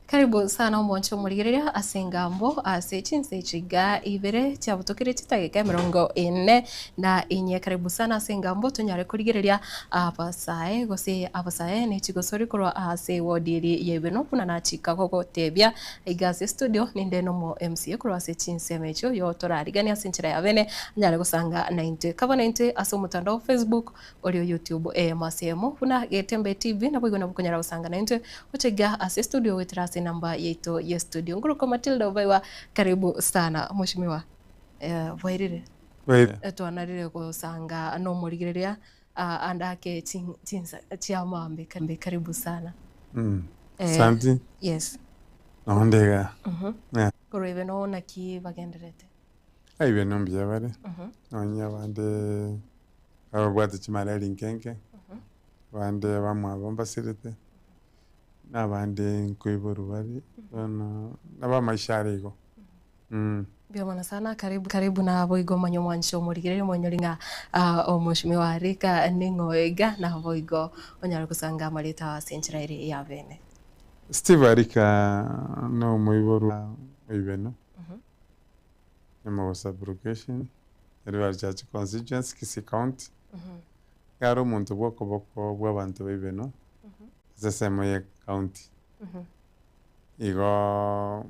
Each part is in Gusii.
Karibu sana omonche omorigereria ase engambo ase chinsa echi iga ibere chiabutokire chitageka emerongo ene na inye. Karibu sana ase engambo tonyare korigereria abasae gose abasae ne chigosori korwa ase ewodi eri ya Ibeno buna nachika gogotebia iga ase estudio ninde nomo MCA korwa ase chinsemo echio oyo torariganie ase enchera ya bene anyare gosanga naintwe. Kaba naintwe ase omotandao o Facebook Oria o YouTube eyemo ase eyemo buna Getembe TV naboigo nabo okonyara gosanga naintwe gocha iga ase estudio goetera ase enamba yaito ye studio. Nkorokwa Matilda Obaiwa, karibu sana Mheshimiwa. Eh, bwairire? Bwairire. Twanarire gosanga nomorigereria ah, ande ake chin- chinsa chia maambia karibu sana. Mm. Eh, Asante. Yes. Nabo ndega. Yeah. Korwa ebe no naki bagendererete? Aibe no mbuya bare. Nonye abande ababwate chimalari nke nke, abande abamwabo mbasirete, na abande nkoiborwa bare, bono nabo amaisha are igo mh. Mbuya mono sana, karibu karibu naboigo omanye omwanchi omorigereria omonyori ng'a omweshimiwa Rika ning'o iga naboigo onyare gosanga amarieta ao ase enchera ere ya bene. Steve Arika na omoiborwa o Ibeno, Nyamogo Sub-location. River Church Constituency, Kisii County, iga are omonto bwa okoboko bwa abanto ba Ibeno ase esemo ye county. Igo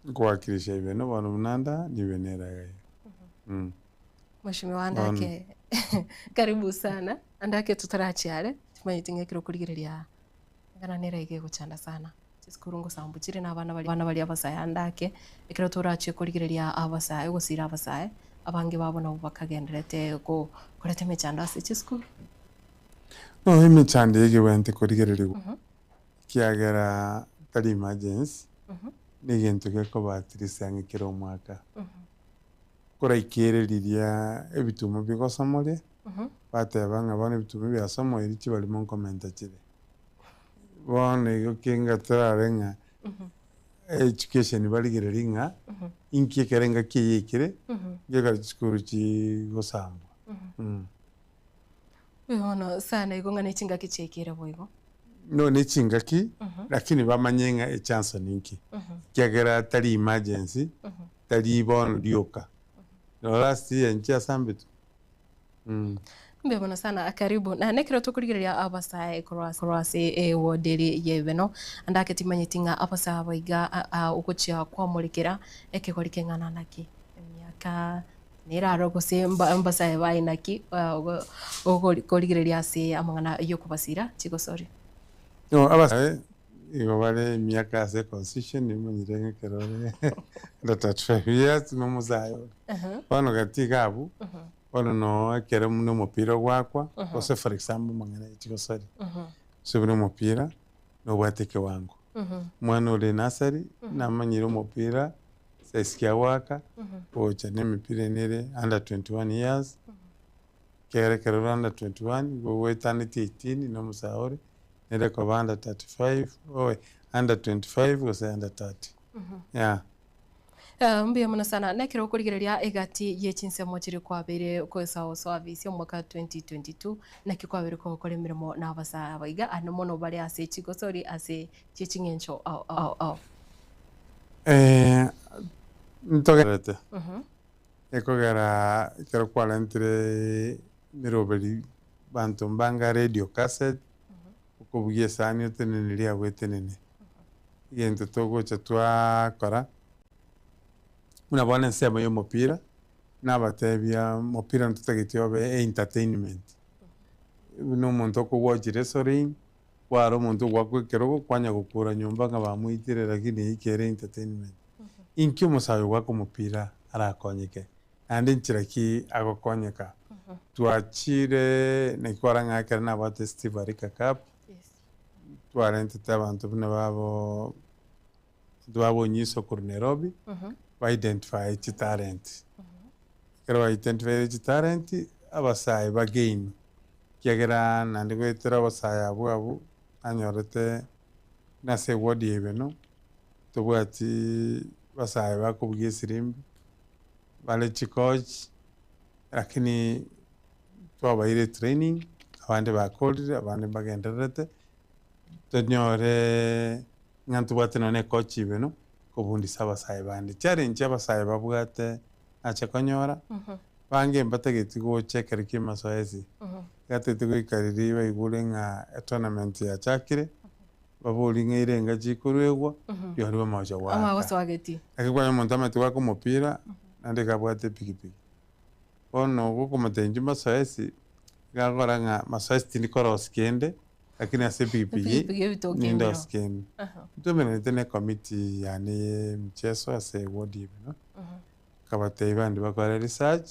nkowakilisha Ibeno bono buna nda na Ibeno ere iga iga. Mheshimiwa Andake, karibu sana. Andake totarachia are, timanyeti ng'a ekero okorigereria eng'ana nere iga egochanda sana. Chisukuru ngosambu chire na abana baria abana baria abasae ande ake, ekero torachie korigereria abasae gosira abasae, abange babo nabwo bakagendererete go koreta emechando ase chisukuru. No emechando eye egebwenerete korigererigwa, ekiagera tari emergency, na egento gekoba at least ang'e kera omwaka. Koraikere riria ebituma bigosomoria, bateba ng'a bono ebituma biasomoiri chibarimo nkomenta chire. Bono igo kenga torare ng'a education barigererie ng'a inki ekere engaki eye ekere, gekogera chisukuru chigosambwa. Mbuya mono sana igo ng'a ne chingaki chiaikire boigo. No ne chingaki, lakini bamanye ng'a echanso ninki, ekiagera tari emergency, tari bono rioka, noro last year nchiasambetwe. Mbuya mono sana karibu na nekero tokorigereria abasae korwa korwa ase eward eri ya Ibeno ande ake timanyeti ng'a abasae aba iga ogochia kwamorekera ekegori keng'ana naki emiaka neraro gose mba mbasae baye naki korigereria ase amang'ana yokobasira chigosori. No abasae igo bare emiaka ase econstitution nimanyire ng'a ekero ore under 35 years nomosae ore. Bono gati iga abwo. Bono noo ekero buna omopira ogoakwa, gose for example amang'ana ya chigosori, gose buna omopira, nobwate ekewango. Omwana ore nursery, namanyire omopira, size ki agoaka, gocha na emepira ende ere under 21 years, ekiagera ekero ore under 21, igo oetanetie 18 na omosae ore, nere ekoba under 35, oe under 25 gose under 30, yeah. Mbuya mono sana. Nekero okorigereria egati ye chinsemo chiria kwabeire gosoa ofisi omwaka 2022, naki kwabeire kogokora emeremo na abasae aba iga ande mono bare ase chigosori ase chie ching'encho ao ao ao. Ntogerete ekogera ekero kwarentire emeroberi banto mbanga radio cassette, okobugia esani oteneneri abwo etenene. Egento togocha twakora, buna bono ensemo ya omopira, nabatebia omopira ntotageti obe entertainment, buna omonto okogwachire esoreini, kwara omonto ogwakwa ekerogo kwanya gokura nyomba ng'a bamoitire lakini eyio kere entertainment. Inki omosae ogwaka omopira arakonyeke, naende nchera ki agokonyeka? Twachire naki kwarora ng'a ekero nabwate Steve Arika Cup, Twarentete abanto buna babo abanto babo onyiso korwa Nairobi, ba identify chitalent. Ekero ba identify chitalent, abasae ba gain, ekiagera naende goetera abasae abwo abwo, nanyorete buna ase eward ya Ibeno, tobwati abasae bakobugia esirimbi, bare chicoach, lakini twabaire etraining, abande bakorire, abande mbagendererete, tonyore. Ng'a ntobwate nonya na ecoach ibeno, kobundisa abasae bande. Challenge abasae babwate nache konyora, bange mbatageti gocha ekero kia amazoezi, gatagete goika riria baigure ng'a etournament yachakire, baborie ng'a ire enga chikoruegwa, rirorio bamagocha goaka. Amagosoageti. Lakini kwanyora omonto amanyete goaka omopira, naende iga abwate epikipiki. Bono gokomotebia inche mazoezi, iga akora ng'a mazoezi tindi korosia kende, lakini ase epikipiki Epikipiki ebitoki ninde mbiroo. ase kende. Ntomeranete na ecommittee yane ya emicheso ase eward ime, nkabatebia bande bakore research,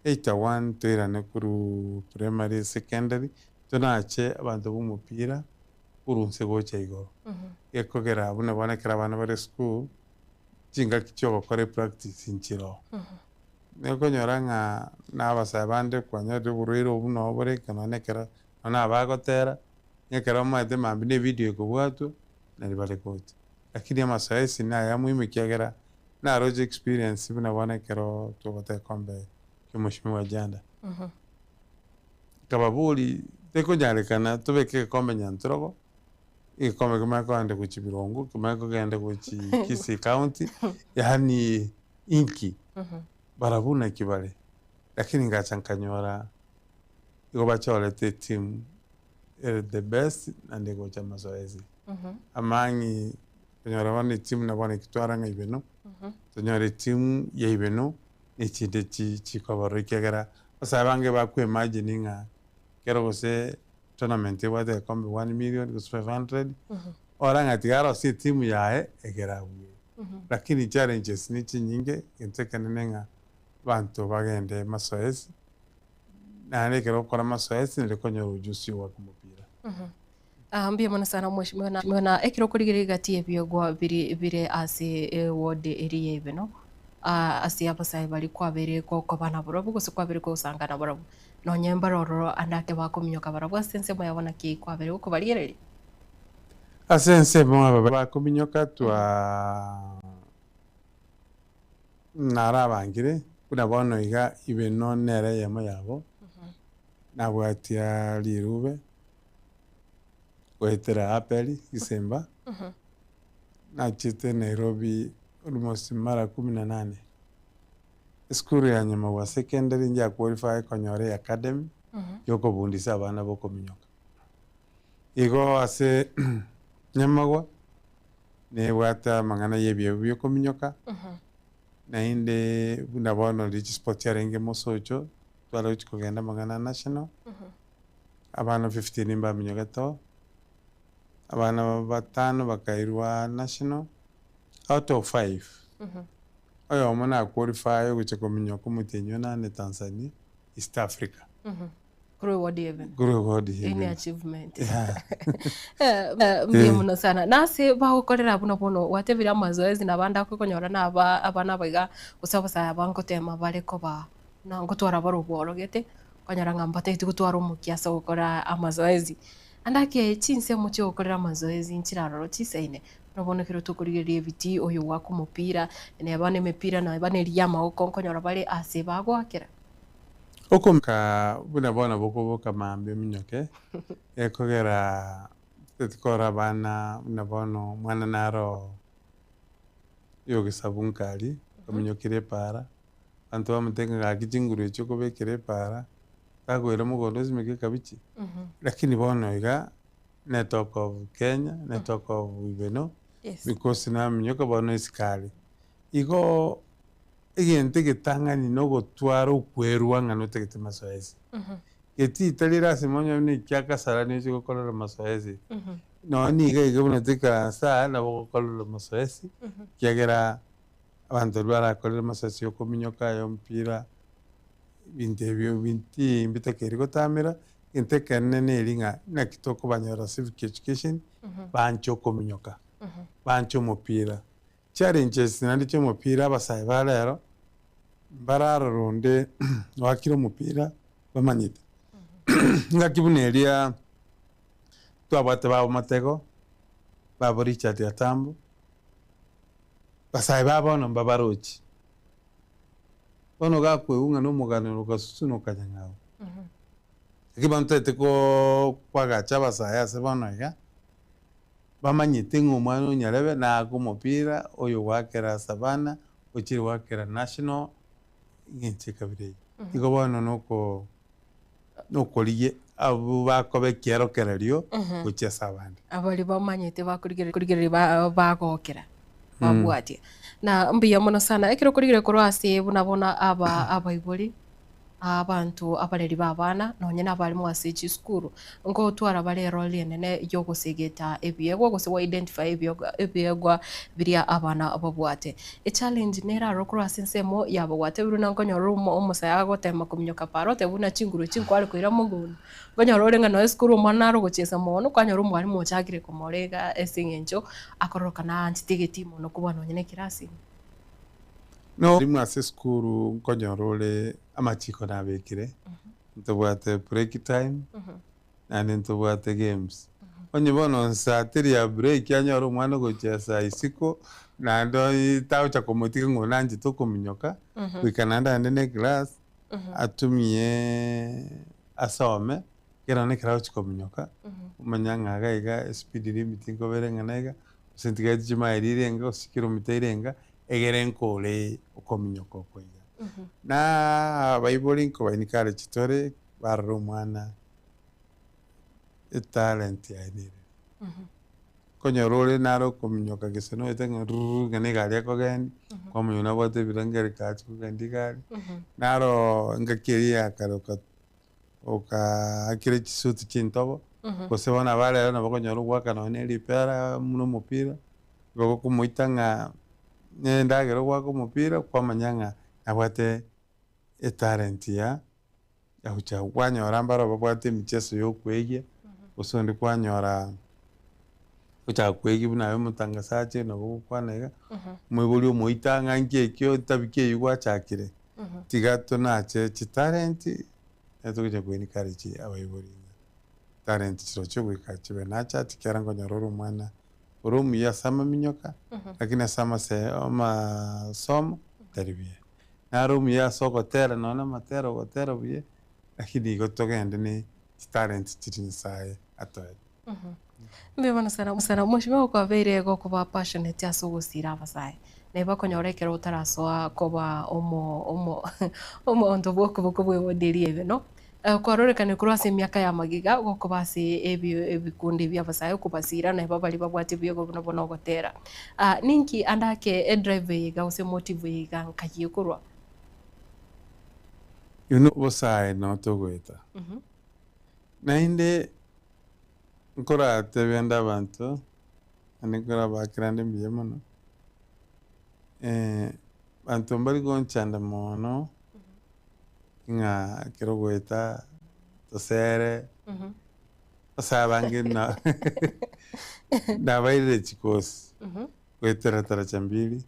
either one toirane korwa primary, secondary, tonache abanto ba omopira korwa inse gocha igoro. Gekogera buna bono ekero abana bare esukuru, chingaki chia ogokora epractice nchiroo. Nokonyora ng'a na abasae bande kwanyorire oborwaire obwo buna obore nonya na ekero nonya na abagotera, ng'a ekero omanyete mambia na evidio ekobwatwa, nari bare gocha. Lakini amasoesi naya muhimu ekiagera naroche experience buna bono ekero togoteba egekombe kia omweshimiwa Janda. Nkababoria, tekonyarekana tobeke egekombe Nyantrogo, egekombe kimanye kogenda gochia Birongo, kimanye kogenda gochia Kisii county, yaani inki? Barabwo naki bare? Lakini ngacha nkanyora igo bachorete etimu ere the best naende egocha amazoezi. Amang'i konyora bono etimu na bono ekitwara ng'a ibeno, tonyore etimu ya ibeno na echinde chi chikobarora ekiagera abasae abange bakoimagine ng'a ekero gose tournament ebwate egekombe one million gose 500, ora ng'a tiga arosie etimu yaye egere abue. Lakini challenges ne chinyinge, egento ekenene ng'a abanto bagende mazoezi, naende ekero ogokora amazoezi nari okonyora ujuzi ogoaka omopira. Ah, mbuya mono sana mheshimiwa na, na ekero okorigereria egati y'ebiegwa biri bire ase eward eri ya Ibeno ah, ase abasae baria kwabeire gokoba nabarobwo gose kwabeire kogosanga nabarobwo nonye mbare ororo ande ake bakominyoka barobwo ase ensemo yabo naki kwabeire gokobarigereria? Ase ensemo aba bakominyoka twa narabangire buna bono iga Ibeno nere eyemo yabo, nabwatia rirube goetera Aperi Gisemba, nachete Nairobi almost mara kumi na nane. Esukuru ya Nyamagwa Secondary nja qualify konyora eacademy yokobundisa abana bokominyoka. Igo ase Nyamagwa nebwate amang'ana ya ebiabu biokominyoka, naende buna bono riria chisport chiarenge mosocho, tware gochia kogenda amang'ana a national, abana 15 mbaminyogete oo, abana batano bakairwa national, out of five, oyomo na qualify ogochia kominyoka omotienyi onane Tanzania, East Africa. Korwa eward ya Ibeno. Korwa eward ya Eye Ibeno. ne achievement. Yeah. Eh, mbuya mono sana. Nase bagokorera buna bono gwatebire amazoezi na abande akonyora na aba abana aba iga gose abasae aba ngotema bare koba buna ngotwara bare obworogete, okonyora ng'a mbatagete gotwara omokia ase ogokora amazoezi. Ande ake chinsemo chia ogokorera amazoezi nchiraroro chisaine, buna bono ekero tokorigereria ebitii oyo goaka omopira, neba na emepira neba na eria ya amagoko nkonyora bare ase bagoakera. Okominyoka buna bono bokoboka mambia ominyoke, gekogera totikora abana buna bono omwana naro oyogesabunka aria, ominyokire epaara, abanto bamotebia ng'a gaki chinguru echi okobekera epaara, takoira mogondo osimeke ekabichi, lakini bono iga ne talk of Kenya, ne talk of Ibeno, because naminyoka bono esikari. Igo egento egetang'ani na ogotwara okwerwa ng'a notagete mazoezi. Getii tari lasima onyore buna ekia kasarani oche gokorera mazoezi, nonya niga iga buna toikaranse aa nabo ogokorera mazoezi, ekiagera abanto baria barakorere mazoezi ya okominyoka, ya omopira, ebinto ebio binti mbitakeiri gotamera, egento ekenene neri ng'a naki tokobanyora civic education, banche okominyoka, banche omopira. Challenges naende chia omopira abasae ba rero, mbararore onde oakire omopira bamanyete. Ngaki buna eria twabwate babo Matego, babo Richard Atambo, basae ba bono mbabarochi. Bono gakoigwa ng'a na omogano ogasusu na okanyang'au. Lakini bono totagete koo kwagacha abasae ase bono iga. Bamanyete ng'a omwana o nyarebe naake omopira, oyo ogoakera Savannah, ochire goakera National, eng'encho ekabira eyio. Igo bono noko nokorigia abwo bakoba ekiorokererio gochia ase abande. Abaria bamanyete bakorigereria korigereria ba bagokera babwatia. Na mbuya mono sana, ekero okorigereria korwa ase buna bono aba abaibori. Abanto abareri b'abana, nonya nabarimu ase chisukuru, ngotwara bare erori enene y'ogosegeta ebiegwa gose go identify ebiegwa biria abana babwate. Echallenge nere aroro korwa ase ensemo yabo gwatebirwe buna nkonyora omosae agotema kominyoka para oteba buna chinguru echi nkware koira mogondo, nkonyora ore ng'a nonya esukuru omwana nare ogochiesa mono kwanyora omwalimu ochakire komorega ase eng'encho akororokana aanchete egetii mono kobua nonya na ekerasi ime. Rimwe ase esukuru nkonyora ore amachiko nabekire, ntobwate break time, naende ntobwate games. Onye bono nsa teri ya break anyore omwana ogochia saa isiko, naende oyi tagocha komotiga ng'a onanchete okominyoka, goika naende aende na eclass, atumie asome, ekero nonye ekero agochia kominyoka, omanya ng'a iga iga espeed limit nkobera eng'ana iga, gose ntigaeti chimaeri irenga gose chikilomita irenga, egere nkore okominyoka oko iga. Na abaibori nkoba encourage tore, barore omwana etalent yaye nere. Okonyora ore nare okominyoka gese noete ng'a rurr ng'a na egari ekogenda, kwamanya nabwate ebirengererio kachi kogenda egari, naro engaki eria ya kare oka okaakire chisuti chintobo, gose bono aba rero nabo okonyora ogoaka nonye na eripera buna omopira, igo gokomoita ng'a na endagera ogoaka omopira, kwamanya ng'a nabwate etalent ya yagochia kwanyora mbaro babwate emicheso ya okoegia, gose onde kwanyora gochaka koegia buna aye omotangasachi nabo ogokwana iga, omoibori omoita ng'a nki ekio etabi ki eywo gwachakire, tiga tonache chitalent, nere togocha ko encourage abaibori ng'a talent chirochio goika chibe nurtured ekiagera nkonyora ore omwana ore omuya ase amaminyoka, lakini ase amase amasomo tari buya. Nare omuya ase ogotera nonye na amatera ogotera buya, lakini igo togende na chitalent chiria Nyasaye atoete. Mbuya mono sana sana mheshimiwa kwabeire gokoba passionate ase ogosira abasae, naye bakonyora ekero otarasoa koba omo omo omonto bwa okoboko bwa eboderi ebe no, kwarorekanire korwa ase emiaka ya magega gokoba ase ebi ebikundi bia abasae okobasira naye baria babwate ebiegwa buna bono ogotera. Ninki ande ake edrive eye iga gose emotive eye iga nkayie korwa? Inwe obosae noo togoeta. Naende nkoratebia nde abanto, naende nkorabakera nde mbuya mono, abanto mbari gonchanda mono, ng'a ekero ogoeta tosere, ase abange na nabairire chikosi, goetera taracha mbili,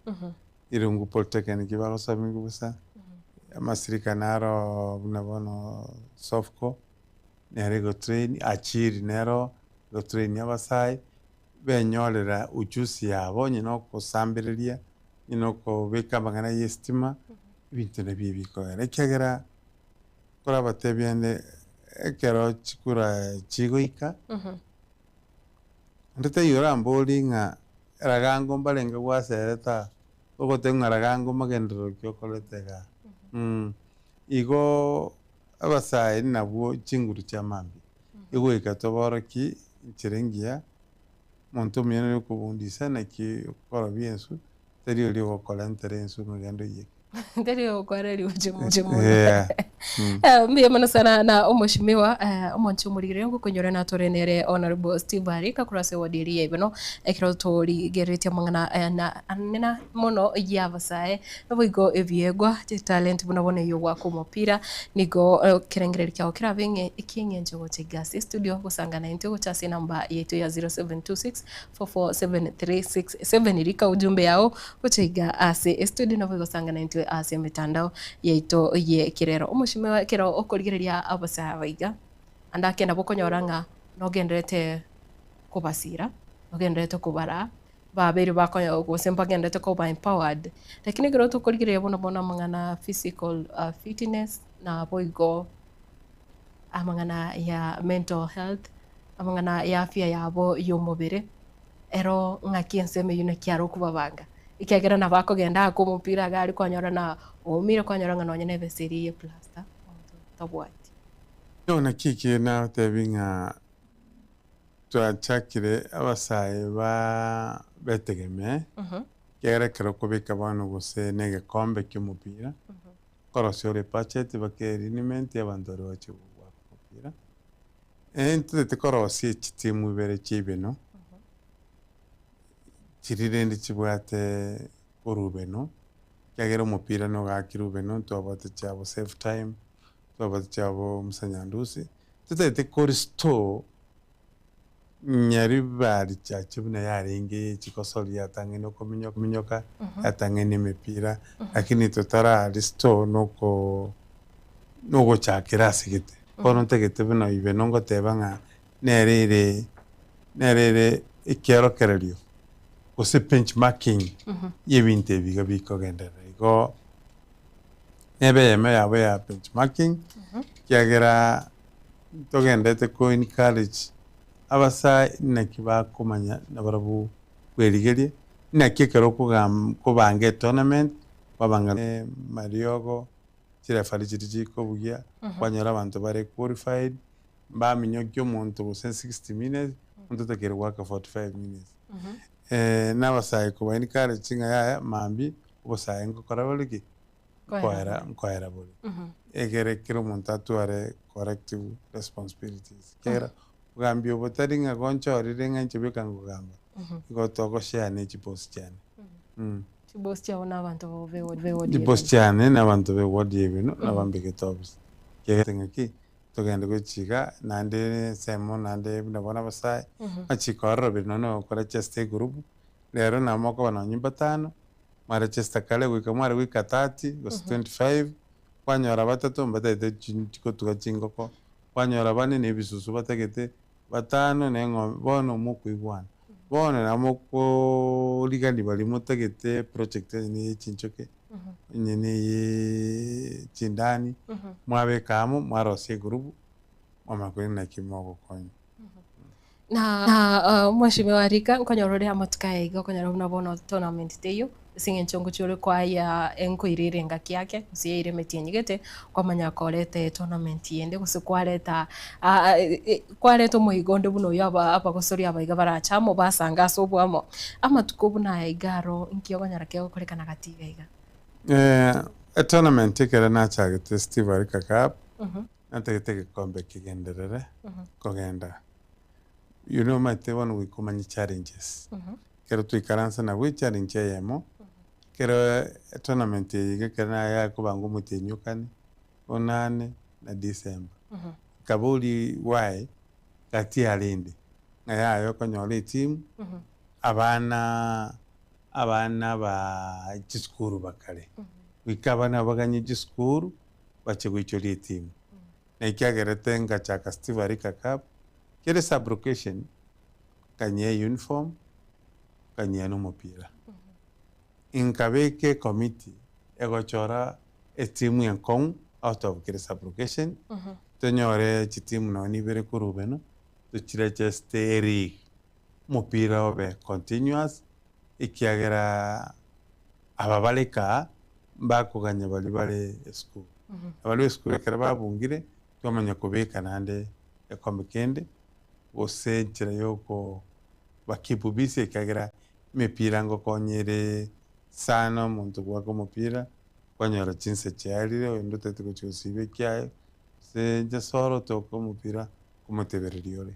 Irungu Polytechnic bagosomigwa bosa, amasirika naro buna bono Sofco, nere egotrain, Achiri nero egotrain abasae, benyorera ujuzi yabo onye na okosambereria, onye na okobeka amang'ana ya estima, ebinto nabio ebikogera. Ekiagera nkorabatebie ande ekero chikura chigoika, onde taiyo orambori ng'a ragango mbarenge gwaserete aa, ogoteba ng'a ragango magenderero ki okorete igaa. Igo abasae nabwo chinguru chia mambia, egoika toborokie enchera engiya, omonto omuya nere okobundisa naki okorobia ensu, tari oria ogokorentera ensu ng'a genda oyeke. Tari ogokora riuche moche mono. Yeah. Mbuya mono sana na omoshimiwa omonche omorigereria ngokonyora natore nere Honorable Steve Arika korwa ase ward eria ya Ibeno ekero torigereretie amang'ana aya na anena mono ya abasae naboigo ebiegwa chitalent buna bono eyio goaka omopira nigo ekerengererio kiao kerabe ng'e ekieng'encho gocha iga ase estudio gosanga naintwe gocha ase enamba yaito ya 0726 447367 rika ujumbe yao gocha iga ase estudio nabo egosangana intwe ase emetandao yaito y'ekerero. Omoshimiwa ekero okorigereria abasae aba iga, ande ake nabo okonyora ng'a nogenderete kobasira, nogenderete kobaraa, babeire bakonya gose mbagenderete koba empowered, lakini ekero tokorigereria bono bono amang'ana physical fitness naboigo amang'ana ya mental health, amang'ana ya afya yabo ya omobere. Ero ng'aki ensemo eyio naki are okobabanga, ekiagera nabo akogenda aake omopira iga aria kwanyora na oumire kwanyora ng'a nonye na ebesa eria ye plaster omonto tabwati. Bono naki eke nagotebi ng'a twachakire abasae ba betegemee, ekiagera ekero okobeka bono gose na egekombe kia omopira, okorosia ore ebudget mpaka eriniment abanto baria bagochia goaka omopira. Ntotete korosia chitimu ibere chia ibeno, chiria rende chibwate orubeno, ekiagera omopira nogakire rubeno, ntwabwate chiabo save time, ntwabwate chiabo Musa Nyandusi, totagete ko restore nyaribari chiache buna yarenge chikosori yatang'ani okominyoka minyoka, yatang'ani emepira, lakini totara restore noko nogochakera ase gete. Bono ntagete buna ibe nongoteba ng'a nere ere nere ere ekiorokererio gose benchmarking ya ebinto ebi iga bikogenderera. Igo nebe eyemo yabo ya benchmarking, ekiagera ntogenderete ko encourage abasae naki bakomanya nabarabwo bwerigerie, naki ekero okogam kobanga etournament, kwabanga mariogo. Chirefari chiria chikobugia, kwanyora abanto bare qualified, mbaminyokia omonto gose 60 minutes, omonto otakeire goaka 45 minutes. Na abasae koba encourage ng'a yaya mambia obosae ngokora bore ki? Nkoera nkoera bore. Egere kera omonto atware corrective responsibilities ekiagera obogambi obo tari ng'a gonchorire ng'a inche bweka nkogamba, igo togoshare ne chiboss chiane. Chibosi chiabo nabanto b'ewodi Chibosi chiane nabanto b'ewodi y'ebino nabambegete obisi. Ekiagera ng'aki togende gochiga naende ensemo naende buna bono abasae, amachiko aroro bire nonya nogokora chester egroup, rero nabo mokoba nonye batano, mwarechester kare goika mware goika 30 gose 25, kwanyora batato mbatagete chi gotuga chingoko, kwanyora bane na ebisusu batagete. Batano na eng'ombe, bono mokoigwana. Bono nabo mokorigani baria motagete project onye na eye chinchoke, onye na eye chindani, mwabeka amo, mwarosia egroup, mwamanya korenda naki mogokonya. Na Mheshimiwa Rika, nkonyora ore amatuko aya iga okonyora buna bono tournament teiyo, Ase eng'encho ngochia ore kwaya enkoirire engaki yake, gose yaire emetienyi gete, kwamanya koreta etournament yende gose kwareta kwareta omoigo onde buna oyo aba abagosori aba iga barache amo basange ase oboamo. Amatuko buna aya iga aro nki okonyora kegokorekana gati iga iga? Etournament ekero nachagete Steve Arika Cup, natagete egekombe kegenderere kogenda. You know omanyete bono goika omanye challenges. Ekero twaikaransa nabwo echallenge eyemo, ekero etournament eye iga ekero naye yakobangwa omotienyi o kane, onane na December. Nkaboria why gati yarende, ng'a yaya okonyora etimu, abana abana ba chisukuru bakare, goika abana baganye chisukuru bache goichoria etimu. Na ekiagerete ngachaka Steve Arika Cup, kere sub-location, nkanyia euniform, nkanyia na omopira. Nkabeka ecommittee egochora etimu enkong'u out of kere sub-location, tonyore chitimu nonye ibere korwa Rubeno, tochiregeste eleague, omopira obe continuous, ekiagera aba bare kaa mbakoganya baria bare esukuru. Na baria esukuru ekero babungire, twamanya kobeka naende egekombe kende, gose enchera ya oko ba keep busy ekiagera emepira ngokonya ere sana omonto goaka omopira, kwanyora chinsa chiarire oyonde otagete gochia gosiba ekiaye, gose nchesoro otoke omopira komotebereria ore.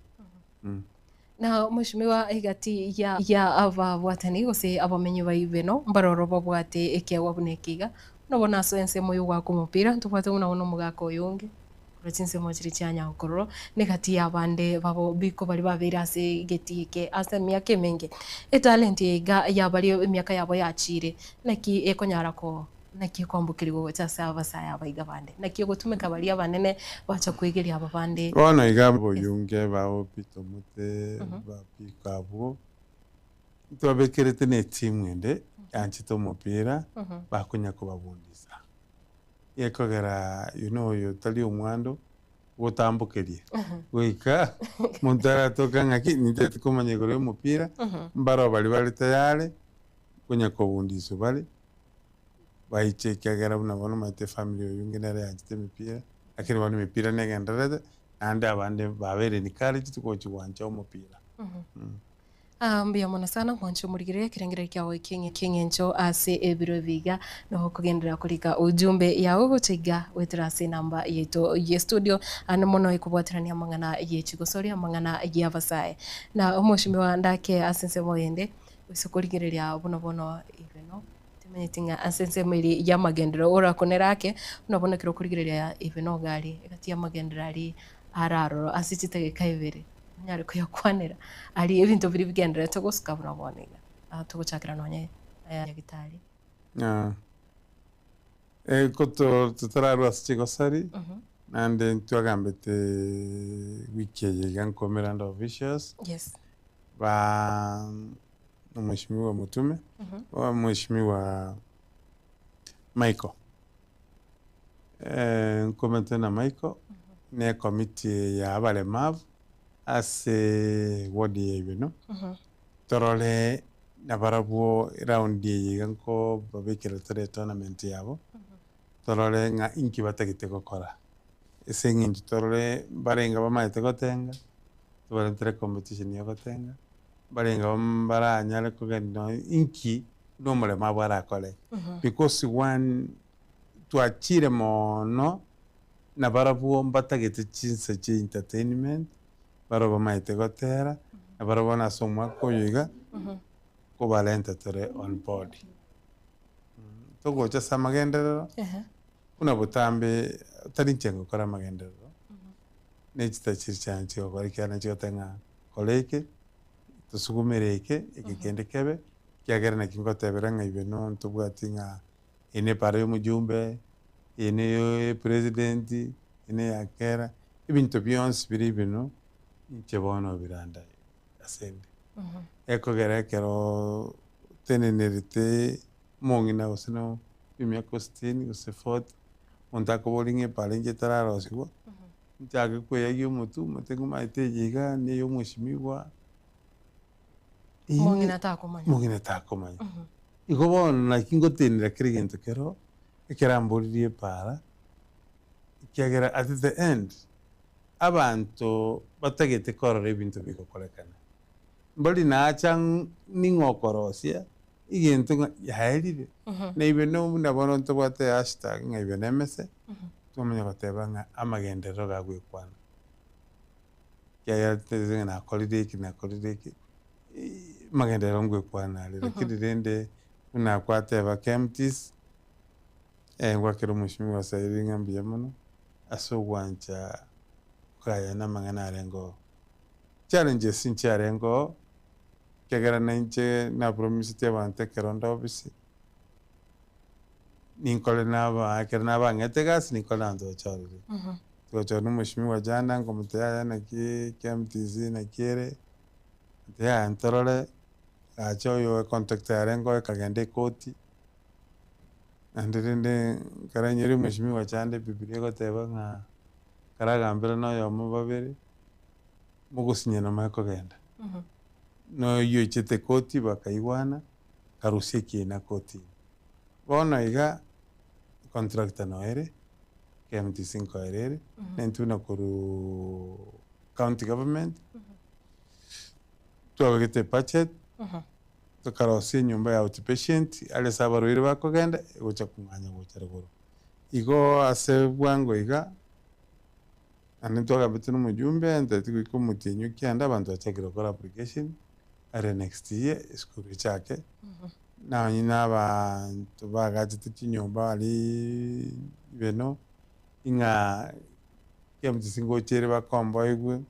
Na Mheshimiwa egati ya ya ababwatani gose abamenyi ba Ibeno mbaroro babwate ekeegwa buna eke iga, buna bono ase ensemo y'ogoaka omopira ntobwate buna bono omogaka oyo onge korwa chinsemo chiria chia Nyankororo, na egati y'abande babo biko baria babeire ase egetii eke ase emiaka emenge. Etalent eye iga yabaria emiaka yabo yachiire, naki ekonyara ko Naki ekoambokerigwa gocha ase abasae aba iga bande? Naki egotumeka baria abanene bacha kwegeria aba bande? Bono iga aboyunge bao Peter Omote, ba Biko abwo, ntwabekerete ne etimu ende yanchete omopira, bakonya kobabundisa. Gekogera you know oyo tari omwando. Gotambokeria goika monto aratoka ng'aki nintagete komanya igoro y'omopira, mbaro baria bare tayari konya kobundiswa bare, baiche ekiagera buna bono omanyete efamiri oyo onge nere yanchete emepira, lakini bono emepira negendererete, naende abande babeire encouraged gochi gwancha omopira. Aa, mbuya mono sana mwanche omorigereria ekerengererio kiao ekieng'e ki'eng'encho ase ebiro ebi iga, na okogenderera korika ujumbe yao gocha iga goetera ase enamba yaito ye studio ande mono ekobwaterania amang'ana ye chigosori amang'ana y'abasae. Na omweshimiwa ndake ase ensemo eyende gose korigereria buna bono ibeno timanyeti ng'a ase ensemo eria y'amagenderero orakonere ake buna bono ekero okorigereria ibeno iga aria egati y'amagenderero aria araroro ase chidageka ibere. Onyare koyakwanera aria ebinto biria bigendererete gosuka buna bono iga. Ah, togochakera nonye aya nyagitari. Ah, eh, koto totararwa ase chigosari, naende ntwagambete wiki eye iga nkomera ande officials, Yes. ba omweshimiwa Mutume, omweshimiwa Michael. Nkomete na Michael, na ecommittee ya abaremavu ase ward ya Ibeno, torore nabarabwo eround eye iga nkobabekera tore etournament yabo, torore ng'a inki batagete gokora. Ase eng'encho torore mbarenge bamaete gotenga, tobarentere ecompetition ya ogotenga, mbarenge baranyare kogenda nonye inki buna omoremavu arakore. Because one twachire mono nabarabwo mbatagete chinsa chia entertainment, barabwo bamaete gotera, nabarabwo bono ase omwaka oyo iga, nkobarenta tore on board. Togocha ase amagenderero, buna botambe tari inche ngokora amagenderero, ne chitachiri chiane chigokora ekiagera nachigoteba ng'a kora eke, tosugumere eke, eke kende kebe, ekiagera naki ngotebera ng'a ibe ntobwati ng'a eye ne epara ya omojumbe, eye ne epresident, eye ne eya kera, ebinto bionsi bire ibino, inche bono biranda asende. Ekogera ekeroo otenenerete omong'ina gose na emiaka sitini gose forty, omonto akoboria ng'a epara inche etararosiwa, nchake koeyagia omotwe, omote ng'omaete eye iga, na eye omweshimiwa. Omong'ina takomanya. Omong'ina takomanya. Igo bono naki ngotenera kera egento kero, ekeramboririe epaara, ekiagera at the end, abanto batagete korora ebinto bigokorekana, mbari nacha ning'o okorosia, egento ng'a yaerire. Na ibe no buna bono ntobwate hashtag ng'a ibe nemese, twamanya goteba ng'a amagenderero gagwekwana. Ekiagera totagete ng'a nakorire eki nakorire eki, amagenderero ngwekwana are, lakini rende buna kwateba KMTC, ngwakera omweshimiwa Sairi ng'a mbuya mono, ase ogwancha kogayana amang'ana arenge oo. Challenges nchiarenge oo, ekiagera nainche napromiseti abanto ekero nde ofisi, ninkore na aba ekero nabang'ete egasi ninkore na abanto bachorire. Togachora na omweshimiwa Janda nkomotebia yaya naki KMTC naki ere, ntebia yaya ntorore, agacha oyo econtract yarenge oo ekagenda ekoti, naende rende nkaranyeria omweshimiwa Janda ebibiria egoteba ng'a karagambere na oyomo babere, mogosinyana moe kogenda. Na oyio oichete koti bakaigwana, akarusia ekiina kotini. Bono iga, econtractor noere. KMTC nkoera ere, na intwe buna korwa county government, twabegete ebudget, tokarosia enyomba ya outpatient, aria ase abarwaire bakogenda, egocha kong'anya gocha rogoro. Igo ase bwango iga, naende ntwagambete na omojumbe, ntagete goika omotienyi o kianda abanto bachakire gokora application, aria next year esukuru echake. Nonye na abanto bagachete chinyomba aria ibeno, ing'a KMTC ngocha ere bakomboigwe,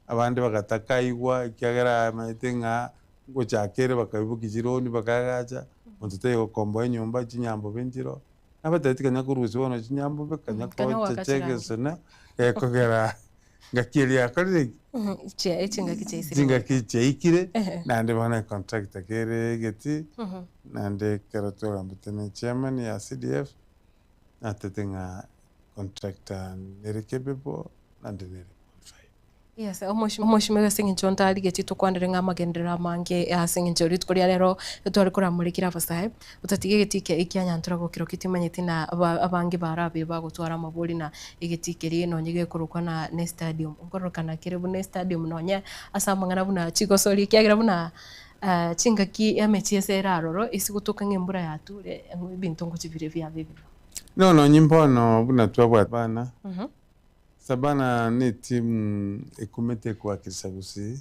abande bagatakaigwa ekiagera bamanyete ng'a ngochaka ere bakaibokia chironi bakagacha, monto taiyo gokomboa enyomba chinyambobe nchiroo, nabatebetie kanya korusia bono chinyambobe kanya Kanya goaka kochecha chirangi. egesona gekogera Ngaki eria yakorire ki? Chia echingaki chiaisire Chingaki chiaikire, Ehe. naende bono econtractor kere egeti, naende ekero twagambete na echairman ya CDF, natete ng'a contractor nere capable, Naende nere qualified. Yes, omweshimiwa ase eng'encho ntarigetie tokwanere ng'a amagenderero amange ase eng'encho rituko ria rero tware koramorekera abasae, otatiga egetii eke ekia Nyantura gokirokio timanyeti na aba abange barabe bagotwara amabori na egetii keria nonye gekorokwa na ne stadium. Nkororokana kere buna estadium nonye ase amang'ana buna chigosori ekiagera buna chingaki emechieso ere aroro ase gotoka ng'a embura yature ebinto ngochia bire biaba ebibe. No nonye mbono buna twabwate abana. Sabana netimu ekumete ekoakirisa gusii,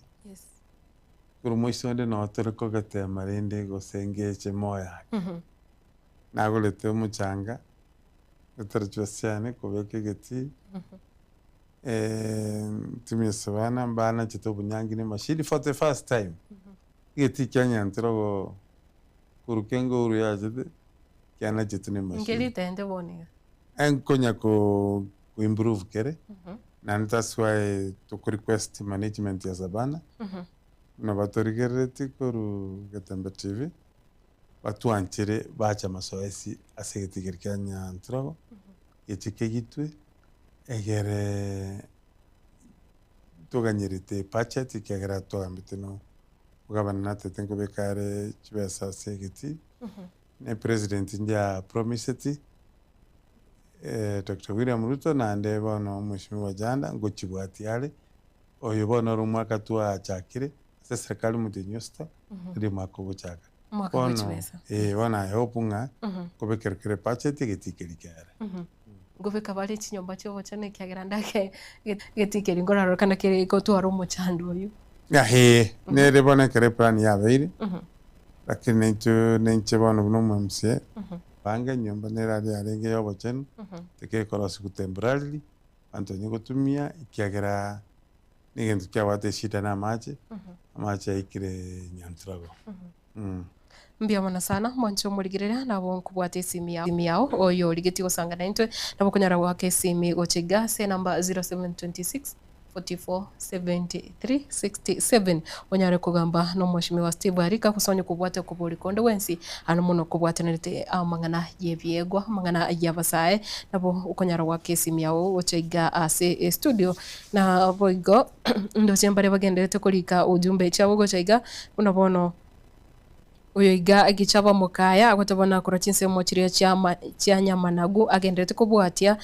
korwa moiso onde noo tore kogetema rende gose ngeche moyo ake. Nagorete omochanga, gotara chibesa chiane kobeka egetii, timu ya Sabana mbanachete obonyangi na emashini for the first time, egetii kianyantere ogo korwa kengouru yachete, kianachete na emashini. Nkerite bono iga. Nkonya ko improve kere, naende that's why toko request management ya Savannah, buna batorigerereti korwa Getembe TV, batwanchere bache amasoesi ase egetigeri kia Nyantrogo, geche kegitwe, egere toganyerete ebudget ekiagera twagambete no ogavana natete nkobeka are chibesa ase egetii, ne president inche promiseti. Doctor William Ruto naende bono Omweshimiwa Janda ngochibwatia are, oyo bono ore omwaka twachakire ase eserekari omotienyi osita, erio omwaka ogochaka. Omwaka Bono bwechibesa. eh, bono I hope ng'a nkobekera kere ebudget egetii keria kere. Nkobeka bare chinyomba chia obochenu ekiagera ndake getii keria nkorarorokana kere gotwara omochando oyio. Ee, nere bono ekero eplan yabeire, lakini naintwe nainche bono buna omo MCA, Banga enyomba nere aria yarenge y'obochenu, tekekorosigwa temporarily, abanto banyare gotumia ekiagera negento kiabwate eshida na amache, amache aikire nyantrago. Mbuya mono sana mwanche omorigereria nabo nkobwate esimi yao oyo origetie gosanga naintwe nabo okonyara goaka esimi gocha iga ase enamba 0726 44 73 67 onyare kogamba nomweshimiwa Steve Arika gose onye kobwate okobori konde gwensi ano mono kobwatanarete amang'ana yebiegwa amang'ana yabasae nabo okonyara goaka esimi yao gocha iga ase estudio naboigo ndoche mbare bagenderete korika ujumbe chiabo gocha iga buna bono. Oyo iga gichaba omokaya, agoteba nakora chinsemo chiria chia nyamanagu, agenderete kobwatia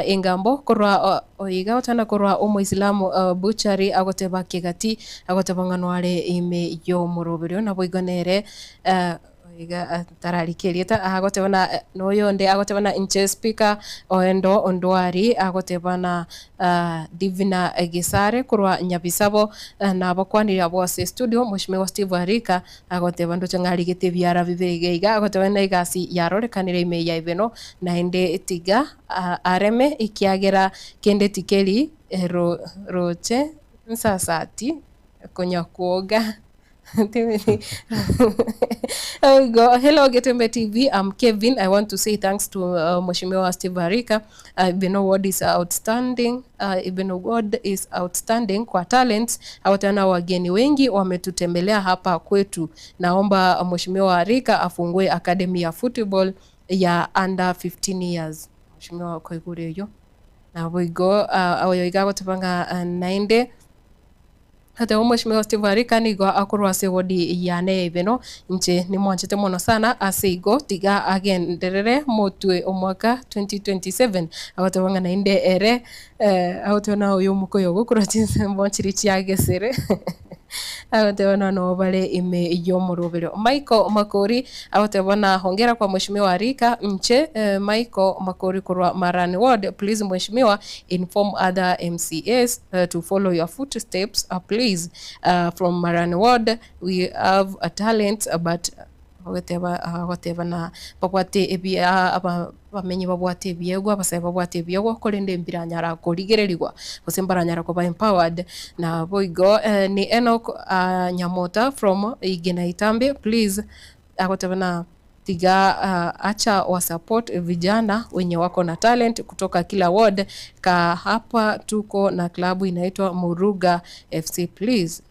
engambo korwa oyo iga agoteba korwa omoislamu Buchari agoteba kegati, agoteba ng'a noare ime y'omoroberio naboigo nere iga tararike erieta agoteba na noyonde agoteba na inche speaker oendo ondwari agoteba na Divina Gesare korwa Nyabisabo nabakwanire abwo ase estudio Mweshimiwa Steve Arika agoteba ndoche ng'a arigete ebiara bibere iga iga agoteba ng'a egasi yarorekanire ime ya Ibeno naende tiga areme ekiagera kende tikeri roche nsasati konya kwoga. There we go. Hello, Getembe TV. I'm Kevin. I want to say thanks to Mheshimiwa Steve Arika. Ibeno Ward is outstanding. Ibeno Ward is outstanding kwa talents. Hawatana wageni wengi wametutembelea hapa kwetu. Naomba Mheshimiwa Arika afungue academy ya football ya under 15 years. Mheshimiwa koigure yo. Naboigo oyo iga agoteba ng'a naende Ate omweshimiwa Steve Arika nigo akorwa ase ewodi yane ya Ibeno, inche nimwanchete mono sana ase igo tiga agenderere motwe omwaka 2027 agoteba ng'a naende ere agoteba na oyo omokoyo ogokorwa chinsembo chiria chia gesere agoteba na noo bare ime y'omoroberio. Michael Makori agoteba na hongera kwa mweshimiwa Arika, inche Michael Makori korwa Marani ward, please mweshimiwa inform other MCAs to follow your footsteps please from Marani ward we have a talent but ogoteba agoteba na babwate ebi abamenyi babwate ebiegwa abasae babwate ebiegwa korende mbiranyara korigererigwa gose mbaranyara koba empowered naboigo ni Enock Nyamota from Igena Itambe please agoteba na tiga acha wa support vijana wenye wako na talent kutoka kila ward ka hapa tuko na klabu inaitwa Muruga FC please.